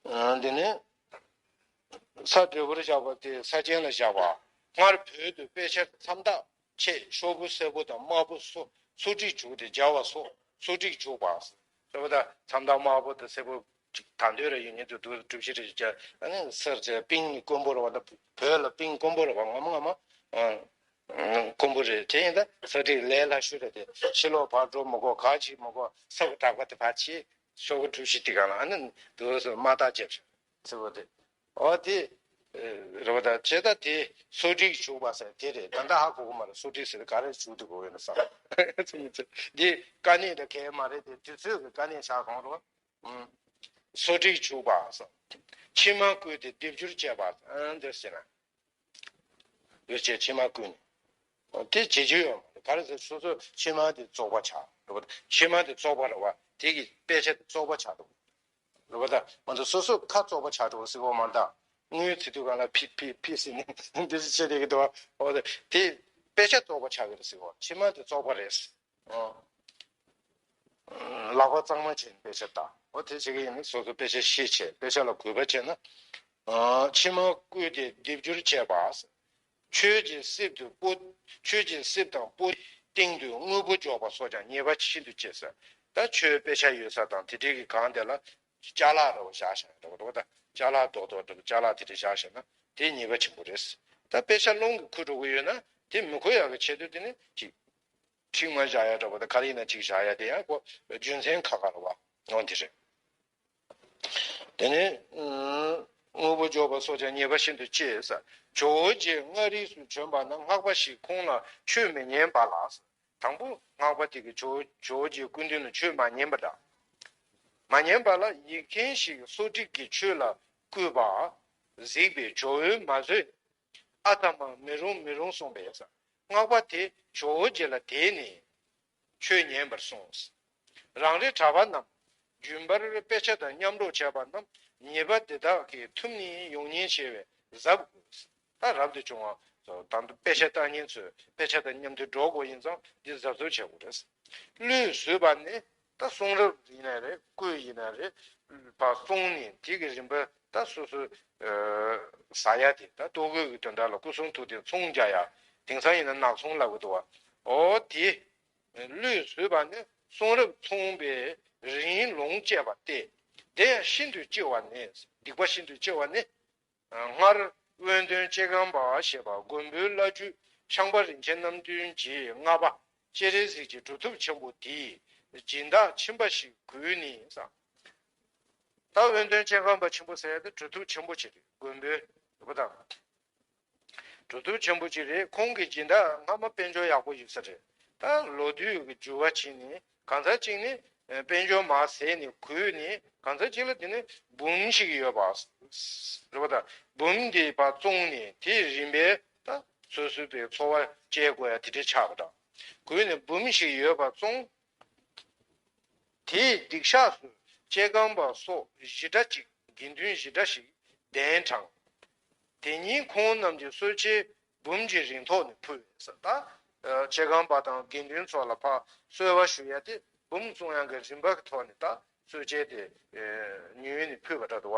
ཨ། འདི་ནི། ས་དྲོད་པོར་བཞག་པ་སྟེ་ས་ཆེན་ལ་བཞག་པ། སྔར་བོད་དུ་དཔེ་ཆ་མཚམས་རྟགས་ཆེད་ཤོག་བུ་སེར་པོ་དང་དམར་པོ་སོགས་སོ་བསྒྲིགས་བྱུགས་ཏེ་སྦྱར་བ་སོགས་སོ་བསྒྲིགས་བྱུགས་པ། རེད་པ། ད་མཚམས་རྟགས་དམར་པོ་དང་སེར་པོ་ཅིག་ད་འདོད་ར་ཡོད་མཁན་དུ་འདུག་གྲུ་བཞི་རེ་བརྒྱ། ཨ་ནི་སེར་ཟེར་པིང་དཀོན་པོ་རེད་པ། ད་བོད་ལ་པིང་དཀོན་པོ་རེད་པ། ངོ་མ་ངོ་མ། དཀོན་པོ་རེད། དེ་ཡིན་ད་སོ་བསྒྲིགས་ལས་སླ་ཤོས་རེད་དེ། ཕྱི་ལོགས་ཕར་འགྲོ་མི་དགོས། ག་བྱེད་མི་དགོས། ས་གི་དྲེག་པ་དེ་ཕར་ཕྱེ། ཤོག་གུ་གྲུ་བཞི་དེ་སྒང་ལ་ཨ་ནི་འདུག་སེ་དམར་རྟགས་བརྒྱབ་བཞག་ཟེར་བ་དེ། འོ་དེ་རེད་པ། ད་བྱས་ད་དེ་སོ་བསྒྲིགས་བྱུགས་པ་ཟེར་དེ་རེད། ད་ལྟ་ཧ་གོ་གི་མ་རེད། སོ་བསྒྲིགས་ཟེར་ག་རེ་བྱུགས་འདུག་གོ་ཡོད་ན་བསམ། འདི་དཀའ་གནད་ད་གལ་མ་རེད་དེ། དུས་ཚོད་ཀྱི་དཀའ་གནད་ཆགས་སོང་རོགས། སོ་བསྒྲིགས་བྱུགས་པ་ཟེར། མཆིལ་མ་བསྐུས་ཏེ་སྡེབ་སྦྱོར་བྱས་པ། འདིར་ཟེར་ན། ཡོ་བྱད་མཆིལ་མ་བསྐུས་ནས། དེ་བྱེད་རྒྱུ་ཡོད་མ་རེད། ག་རེ་ཟེར། སོ་སོ་མཆིལ་མ་དེ་བཙོག་པ་ཆགས་རེད་པ། མཆིལ་མ་དེ་བཙོག་པ་རེད་པ། དེ་གི་དཔེ་ཆ་དེ་བཙོག་པ་ཆགས་འགྲོ་རེད་པ། ད་མ་གཏོགས་སོ་སོ་ཁ་བཙོག་པ་ཆགས་འགྲོ་ཟེར་གོ་མ་རེད། ད་དངུལ་བྱེད་དུས་སྒང་ལ་ཕི་ཕི་ཕི་ཟེར་ནས་འདི་ཟེར་བྱེད་བསྡད་ཀྱི་འདུག་པ། འོ་དེ་དཔེ་ཆ་བཙོག་པ་ཆགས་ཀྱི་རེད་ཟེར་གོ། མཆིལ་མ་དེ་བཙོག་པ་རེད། ཨོ། ལག་པ་གཙང་མ་བྱས་ནས་དཔེ་ཆ་ལྟ། འོ་དེ་བྱེད་ཀྱི་ཡིན་ན་སོ་སོ་དཔེ་ཆ་ཤེས་བྱས་དཔེ་ཆ་ལ་གུས་པ་བྱས་ན། ཨ། མཆིལ་མ་བསྐུས་ཏེ་སྡེབ་སྦྱོར་བྱས་པ། ཆོས་ཀྱི་གསེབ་ཏུ་སྤོ། ཆོས་ཀྱི་གསེབ་དང་སྤོ་སྟེང་དུ་དངོས་པོ་འཇོག་པ་སོགས་ཀྱང་ཉེས་པ་ཤིན་ཏུ་ཆེ་ཟེར། ད་ཆོས་དཔེ་ཆ་ཡོད་ས་དང་དེ་འདྲའི་གི་སྒང་དེ་ལ་ཅ་ལག་འདྲ་བོ་བཞག་བཞག་འདྲ་བོ་འདྲ་བོ་དང་ཅ་ལག་རྡོག་རྡོག་འདྲ་བོ་ཅ་ལག་དེ་འདྲ་བཞག་བཞག་ན་དེ་ཉེས་པ་ཆེན་པོ་རེད། ད་དཔེ་ཆ་སློང་གི་ཁུ་འགྲོ་གི་ཡོད་ན་དེ་མི་ཁུར་ཡག་གི་ཆེད་དུ་དེ་ནི་ཅིག་ཁྲིག་མ་བཞག་ཡག་འདྲ་བོ་དང་ག་རེ་ཡིན་ན་ཅིག་བཞག་ཡག་དེ་ཡང་ཁོ་རྒྱུ་མཚན་ཁག་ཁག་རེད་བ། འོ་དེ་རེད། དེ་ནས་དངོས་པོ་འཇོག་པ་སོགས་ཀྱང་ཉེས་པ་ཤིན་ཏུ་ཆེ་ཟེར། ཇོ་བོ་རྗེ་མངའ་རིས་སུ་བྱོན་པ་ན་སྔགས་པ་ཞིག་ཁོང་ལ་ཆོས་མི་ཉན་པ་ལ། དང་པོ་སྔགས་པ་དེ་གིས་ཇོ་ཇོ་བོ་རྗེའི་སྐུ་མདུན་ལ་ཆོས་མ་ཉན་པ་འདྲ། མ་ཉན་པ་ལ་ཡིག་མཁན་ཞིག་གིས་སོ་ཊི་གི་ཆོས་ལ་བསྐུལ་བ་གཟིགས་པས་ཇོ་བོས་མ་བཟོད། ཨ་ཐ་མ་མི་རུང་མི་རུང་གསུངས་པས་ཟེར། སྔགས་པ་དེ་ཇོ་བོ་རྗེ་ལ་དད་ནས་ཆོས་ཉན་པར་གསུངས། རང་རེ་གྲྭ་པ་རྣམས་རྒྱུན་པར་དཔེ་ཆ་དང་མཉམ་འགྲོགས་བྱས་པ་རྣམས་ཉེས་པ་འདི་དག་གིས་ཐུབ་ནས་ཡོང་ཉེན་ཆེ་བས་གཟབ་དགོས། ད་རབ་ཏུ་བྱུང་བ་ཚོ་དང་དུ་དཔེ་ཆ་ལྟ་མཁན་ཚོས་དཔེ་ཆ་དང་མཉམ་དུ་འགྲོ་དགོས་ཡིན་ཙང་འདི་གཟབ་གཟབ་བྱེད་དགོས་རེད། གླུས་བཟོས་པ་ནི་ད་གསུང་རབ་ཡིན་ན་རེད། བརྐོས་ཡིན་ན་རེད། པ་བཙོང་ནས་དེ་གི་རིན་པ་ད་སོ་སོ་ཟ་ཡ་དེ་ད་ལྟོ་གོས་ཀྱི་དོན་དག་ལ་སྐུ་གསུང་ཐུགས་རྟེན་ཚོང་རྒྱག་ཡ། དེང་སང་ཡིན་ན་ནག་ཚོང་ལབ་གི་འདུག་བ། འོ་དེ། གླུས་བཟོས་པ་ནི་གསུང་རབ་བཙོང་པའི་རིན་ལོངས་སྤྱད་པ་སྟེ། དེ་ཡང་ཤིན་ཏུ་ལྕི་བ་ནི། སྡིག་པ་ཤིན་ཏུ་ལྕི་བ་ནི། སྔར་དབོན་སྟོན་ལྕེ་སྒང་པ་ཞེས་པ་མགོན་པོའི་བླ་བརྒྱུད་ཤངས་པ་རིན་ཆེན་རྣམ་བདུན་གྱི་ལྔ་པ་སྤྱན་རས་གཟིགས་ཀྱི་གྲུབ་ཐོབ་ཆེན་པོ་དེའི་སྦྱིན་བདག་ཁྱིམ་པ་ཞིག་བགོས་ནས་ཟེར། ད་དབོན་སྟོན་ལྕེ་སྒང་པ་ཆེན་པོ་ཟེར་ཡ་དེ་གྲུབ་ཐོབ་ཆེན་པོ་ཅིག་རེད། མགོན་པོའི་རུ་པ་དང་། གྲུབ་ཐོབ་ཆེན་པོ་ཅིག་རེད། ཁོང་གི་སྦྱིན་བདག་སྔ་མ་དཔལ་འབྱོར་ཡག་པོ་ཡོད་ས་རེད། ད་ལོ་དུས་ཀྱི་འགྱུར་བ་ཕྱིན་ནས་གང་ཟག་ཅིག་ནི་དཔལ་འབྱོར་མར་ཟད་ནས་གོལ་ནས་གང་ཟག་ཅིག་ལ་དེ་ནི་འབུམ་ཞིག་ཡོད་པ་རེད་པ། ད་འབུམ་དེ་ཕར་བཙོང་ནས་དེའི་རིན་པས་ད་སོ་སོའི་པའི་འཚོ་བ་སྐྱེལ་དགོས་ཡ་དེ་འདྲ་ཆགས་པ་འདྲ། གོལ་ནས་འབུམ་ཞིག་ཡོད་པ་བཙོང་། དེའི་སྡིག་བཤགས་སུ་ལྕེ་སྒང་པ་སོགས་བཞི་གྲྭ་གཅིག་དགེ་འདུན་བཞི་གྲྭ་ཞིག་གདན་དྲངས། དེ་ཉིན་ཁོང་རྣམས་ཀྱིས་གསོལ་ཇའི་འབུམ་གྱི་རིན་ཐོག་ནས་ཕུལ་བས་ཟེར། ད་ལྕེ་སྒང་པ་དང་དགེ་འདུན་ཚོ་ལ་ཕར་གསོལ་བ་ཞུ་ཡ་དེ་འབུམ་བཙོང་ཡ་གི་རིན་པ་གི་ཐོག་ནས་ད་གསོལ་ཇ་དེ་ཉོས་ནས་ཕུལ་བ་འདྲ་འདུག་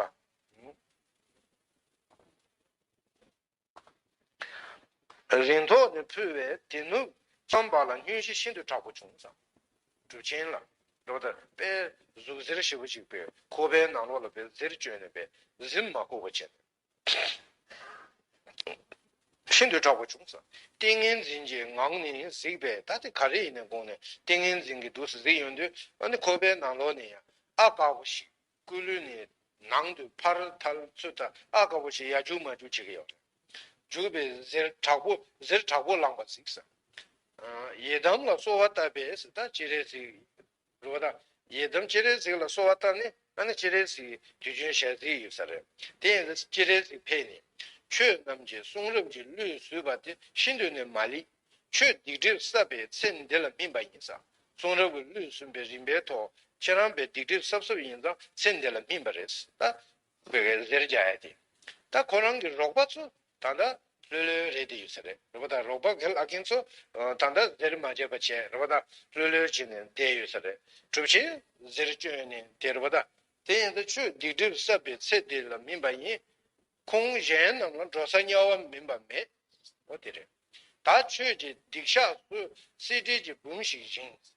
བ། རིན་ཐོག་ནས་ཕུལ་བས་དེ་ནུབ་ལྕམ་པ་ལ་བསྙུན་གཞི་ཤིན་ཏུ་དྲག་པོ་བྱུང་ཟེར། གྲུབ་ཆེན་ལ། འགྲོ་དང་དཔེ་གཟུགས་གཟེར་ཞེ་པོ་ཅིག་པའི་ཁོག་པའི་ནང་ལོགས་ལ་དཔེ་གཟེར་བཅོས་ནས་དཔེ་གཟིམ་མ་བཀོག་པ་བྱས། ཤིན་ཏུ་དྲག་པོ་བྱུང་ཟེར། ཏིང་ངེ་འཛིན་གྱི་ངང་ནས་གཟིགས་པས། ད་དེ་ག་རེ་ཡིན་ནས་དགོངས་ནས་ཏིང་ངེ་འཛིན་གྱི་འདུག་སེ་གཟིགས་ཡོང་དུས་ཨ་ནི་ཁོག་པའི་ནང་ལོགས་ནས་ཡང་ཨ་དཀར་པོ་ཞིག་སྐུ་ལུས་ནས་ནང་དུ་ཕར་ཐལ་ཚུར་ཐལ་ཨ་དཀར་པོ་ཞིག་ཡར་རྒྱུག་མར་རྒྱུག་བྱེད་ཀྱི་ཡོད་རེད། རྒྱུག་པའི་གཟེར་དྲག་པོ་གཟེར་དྲག་པོ་ལངས་པ་གཟིགས་ཟེར། ཡི་དམ་ལ་གསོལ་བ་བཏབ་པས་ཟེར། ད་སྤྱན་རས་གཟིགས་རེད་པ། ད་ཡི་དམ་སྤྱན་རས་གཟིགས་ལ་གསོལ་བ་བཏབ་ནས་ཨ་ནི་སྤྱན་རས་གཟིགས་དུས་རྒྱུན་ཞལ་གཟིགས་ཡོད་ས་རེད། དེ་ཡིན་ཙང་སྤྱན་རས་གཟིགས་ཕེབས་ནས་ཁྱོད་རྣམས་ཀྱིས་གསུང་རབ་ཀྱི་གླུས་བཟོས་པ་དེ་ཤིན་ཏུ་ནས་མ་ལེགས། ཁྱོད་སྡིག་སྒྲིབ་བསགས་པའི་ཚེ་འདི་ལ་སྨིན་པ་ཡིན་ཟེར། གསུང་རབ་ཀྱི་གླུས་བཟོས་པའི་རིམ་པའི་ཐོག་ཁྱེད་རང་པའི་སྡིག་སྒྲིབ་གསབ་གསབ་ཡིན་ཙང་ཚེ་འདི་ལ་སྨིན་པ་རེད། ད་བོད་སྐད་གཟེར་རྒྱག་ཡ་དེ། ད་ཁོ་རང་གི་རོགས་པ་ཚོ་ད་ལྟ་ལྷོད་ལྷོད་རེད་དེ་ཡོད་ས་རེད། རོགས་པ་དང་རོགས་པ་གི་ལྷ་མཁན་ཚོ་ད་ལྟ་གཟེར་མ་བརྗེད་པ་བྱས་རོགས་པ་དང་ལྷོད་ལྷོད་བྱས་ནས་བསྡད་ཡོད་ས་རེད། གྲུབ་ཆེན་གཟེར་བཅོས་ནས་བསྡད་རོགས་པ་དང་དེ་ཡིན་ད་ཁྱོད་སྡིག་སྒྲིབ་བསགས་པའི་ཚེ་འདི་ལ་སྨིན་པ་ཡིན། ཁོང་གཞན་རྣམས་ལ་འགྲོ་ས་དམྱལ་བ་མིན་པ་མེད། འོ་དེ་རེད། ད་ཁྱོད་ཀྱི་སྡིག་བཤགས་སུ་གསེར་བྲིས་ཀྱི་འབུམ་ཞིག་བཞེངས།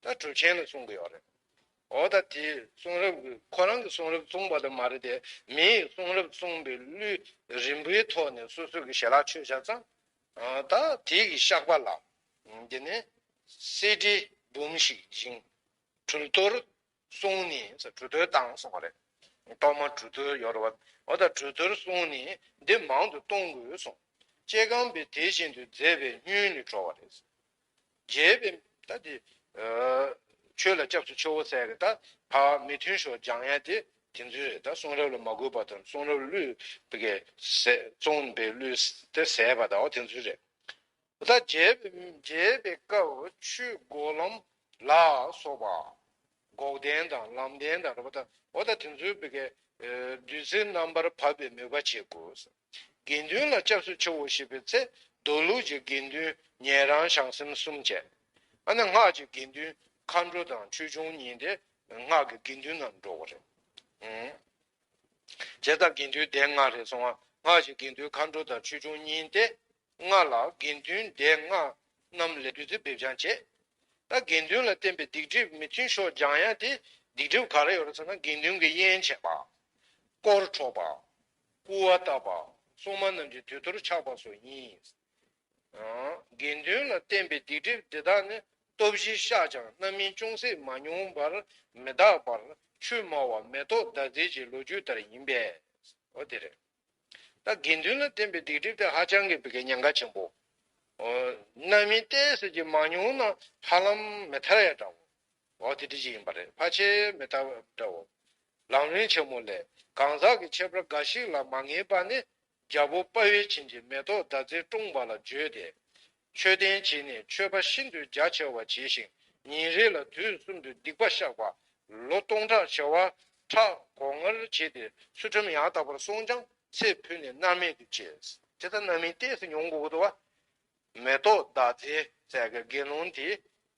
ད་གྲུབ་ཆེན་ལ་གསུང་གི་ཡོད་རེད། འོ་ད་དེ་གསུང་རབ་ཀྱི་ཁོ་རང་གི་གསུང་རབ་བཙོང་བ་དང་མ་རེད་དེ་མིའི་གསུང་རབ་བཙོང་པའི་གླུ་རིན་པོའི་ཐོག་ནས་སོ་སོ་གི་ཞལ་ལག་མཆོད་བྱ་ཙང་། ད་དེ་གི་བཤགས་པ་ལ། འདི་ནི་གསེར་བྲིས་འབུམ་ཞིག་བཞེངས། གྲུ་གཏོར་སོང་ནས་ཟེར་གྲུ་གཏོར་བཏང་སོང་བ་རེད། གཏོར་མ་གྲུ་གཏོར་ཡོད་རེད་བ། འོ་ད་གྲུ་གཏོར་སོང་ནས་འདི་མང་དུ་གཏོང་དགོས་གསུངས། ལྕེ་སྒང་པས་དེ་བཞིན་དུ་མཛད་པས་བསྙུན་ནས་གྲོལ་བ་རེད། རྒྱལ་པོས་ད་དེ་ཆོས་ལ་སྐྱབས་སུ་མཆིའོ་ཟེར་གི་ད་ཕར་མི་མཐུན་ཕྱོགས་སྦྱང་ཡ་དེ་དེ་ཚོ་རེད། ད་གསུང་རབ་ལ་མ་གུས་པ་དང་གསུང་རབ་གླུས་དེ་གས་བཙོང་པའི་གླུས་དེ་ཟད་པ་དང་འོ་དེ་ཚོ་རེད། ད་རྒྱས་པའི་རྒྱས་པའི་སྐབས་ཆོས་སྒོ་ལམ་ལ་སོགས་པ། འགོག་བདེན་དང་ལམ་བདེན་དང་རེད་པ། ད་འོ་ད་དེ་ཚོའི་བི་གའི་བདུད་རྩི་རྣམ་པར་བབས་པའི་མོས་པ་བྱེད་དགོས། དགེ་འདུན་ལ་སྐྱབས་སུ་མཆིའོ་ཞེས་པའི་ཚེ་མདོ་ལུགས་ཀྱི་དགེ་འདུན་ཉན་རང་བྱང་སེམས་གསུམ་བྱས། ཨ་ནི་སྔགས་ཀྱི་དགེ་འདུན་ མཁའ་འགྲོ་དང་ཆོས་སྐྱོང་གཉིས་དེ་སྔགས་ཀྱི་དགེ་འདུན་ནང་འགྲོ་གི་རེད། ཨང་། བྱས་ཙང་དགེ་འདུན་སྡེ་ལྔ་རེད་སོང་བ། སྔགས་ཀྱི་དགེ་འདུན་མཁའ་འགྲོ་དང་ཆོས་སྐྱོང་གཉིས་ཏེ། ལྔ་ལ་དགེ་འདུན་སྡེ་ལྔ་རྣམས་ལས་བདུད་རྩི་འབེབས་སྦྱང་བྱེད། ད་དགེ་འདུན་ལ་བརྟེན་པའི་སྡིག་སྒྲིབ་མི་མཐུན་ཕྱོགས་སྦྱང་ཡ་དེ། སྡིག་སྒྲིབ་ག་རེ་ཡོད་རེད་ཟེར་ན། དགེ་འདུན་གྱི་དབྱེན་བྱེད་པ། དཀོར་འཕྲོག་པ། སྐུར་བ་བཏབ་པ། སྲུང་མ་རྣམས་ཀྱི་དུས་གཏོར་འཆག་པ་སོགས་ཡིན། དགེ་འདུན་ལ་བརྟེན་པའི་སྡིག་སྒྲིབ་འདི་དག་ནི། སྟོབས་བཞི་བཤགས་ཀྱང་རྣམ་སྨིན་ཅུང་ཟད་མ་མྱོང་བར་མི་འདག་པར། ཆུ་དམའ་བ་མེ་ཏོག་ཟླ་མཛེས་ཀྱི་ལོ་རྒྱུས་ལྟར་ཡིན་པས། འོ་དེ་རེད། ད་དགེ་འདུན་ལ་བརྟེན་པའི་སྡིག་སྒྲིབ་དེ་ཧ་ཅང་གི་བི་གའི་ཉེན་ཁ་ཆེན་པོ། འོ། རྣམ་སྨིན་ཏོག་ཙམ་ཅིག་མ་མྱོང་ན་ཧ་ལམ་མི་ཐར་ཡ་འདྲ་བོ། འོ་དེ་འདྲ་ཅིག་ཡིན་པ་རེད། ཕལ་ཆེར་མི་ཐར་འདྲ་བོ། ལམ་རིམ་ཆེན་མོ་ལས། གང་ཟག་གི་ཁྱད་པར་འགའ་ཞིག་ལ་མ་ངེས་པ་ནི། རྒྱལ་པོ་དཔའ་བོས་བྱིན་གྱིས་མེ་ཏོག་ཟླ་མཛེས་བཀྲོངས་པ་ལ་བརྗོད་དེ། མཆོད་རྟེན་བྱས་ནས་མཆོད་པ་ཤིན་ཏུ་རྒྱ་ཆེ་བ་བྱས་ཤིང་། ཉིན་རེ་ལ་དུས་གསུམ་དུ་སྡིག་པ་བཤགས་པ་ལོ་སྟོང་ཕྲག་བྱེ་བ་ཕྲག་གོ་ལྔར་བྱས་ཏེ། ཚུལ་ཁྲིམས་ཡང་དག་པར་བསྲུངས་ཀྱང་ཚེ་འཕོས་ནས་མནར་མེད་དུ་སྐྱེ། དེ་ལྟར་རྣམ་སྨིན་ཏོག་ཙམ་མྱོང་དགོས་ཀྱི་འདུག་བ། མེ་ཏོག་ཟླ་མཛེས་ཟེར་གི་དགེ་སློང་དེ་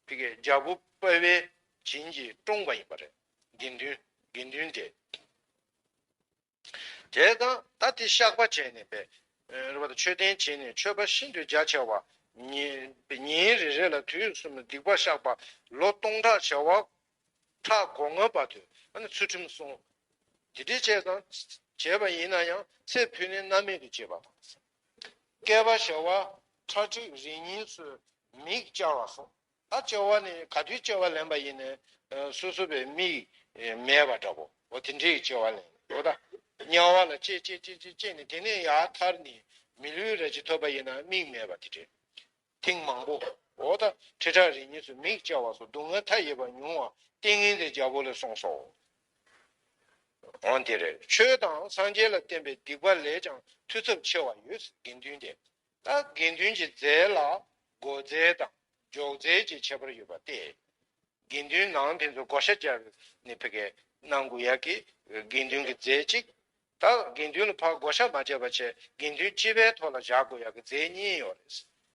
ཕ་གི་རྒྱལ་པོ་དཔའ་བོས་བྱིན་གྱིས་བཀྲོངས་པ་ཡིན་པ་རེད། དགེ་འདུན། དགེ་འདུན་དེ། དེ་དང་ད་དེ་བཤགས་པ་བྱས་ནས་པས། རེད་པ། མཆོད་རྟེན་བྱས་ནས་མཆོད་པ་ཤིན་ཏུ་རྒྱ་ཆེ་བ། ཉིན་ཉིན་རེ་རེ་ལ་དུས་གསུམ་སྡིག་པ་བཤགས་པ་ལོ་སྟོང་ཕྲག་བྱེ་བ་ཕྲག་གོ་ལྔ་བར་དུ། ཨ་ནི་ཚུལ་ཁྲིམས་སྲུང་། དེ་འདྲའི་བྱས་ཙང་བྱས་པ་ཡིན་ན་ཡང་ཚེ་འཕོས་ནས་མནར་མེད་དུ་སྐྱེས་པ་དང་། བསྐལ་པ་བྱེ་བ་ཁྲག་ཁྲིག་རེ་གཉིས་སུ་མིག་བཅར་བ་སོགས། ད་བཅར་བ་ནི་ག་དུས་བཅར་བ་ལེན་པ་ཡིན་ནའི། ཨ། སོ་སོ་བའི་མིག་མེད་པ་འདྲ་བོ། འོ་དེ་འདྲའི་བཅར་བ་ལེན། འོ་ད་དམྱལ་བ་ལ་སྐྱེ་སྐྱེ་སྐྱེ་སྐྱེ་སྐྱེ་ནས་དེ་ནས་ཡར་ཐར་ནས་མི་ལུས་ར་ཅིག་ཐོབ་པ་ཡིན་ན་མིག་མེད་པ་དེ་འདྲ། ཐེངས་མང་པོ། འོ་ད་ཁྲི་ཕྲག་རེ་གཉིས་སུ་མིག་བཅར་བ་སོགས་སྡུག་བསྔལ་མཐའ་ཡས་པ་མྱོང་བ་ཏིང་ངེ་འཛིན་རྒྱལ་པོ་ལས་གསུངས་སོ། འོ་དེ་རེད། ཆོས་དང་སངས་རྒྱས་ལ་བརྟེན་པའི་སྡིག་པ་ལས་ཀྱང་འཐུས་ཚབས་ཆེ་བ་ཡོད། དགེ་འདུན་དེ། ད་དགེ་འདུན་གྱི་རྫས་ལ་བགོ་རྫས་དང་འཇོག་རྫས་ཀྱི་ཁྱད་པར་ཡོད་པ་སྟེ། དགེ་འདུན་ནང་ཕན་ཚུན་བགོ་བཤའ་བརྒྱབ་ནས་ཕ་གི་གནང་དགོས་ཡག་གི་དགེ་འདུན་གྱི་རྫས་གཅིག། ད་དགེ་འདུན་ལ་ཕར་བགོ་བཤའ་མ་བརྒྱབ་པ་བྱས་དགེ་འདུན་སྤྱི་པའི་ཐོག་ལ་བཞག་དགོས་ཡག་གི་རྫས་གཉིས་ཡོད་རེད།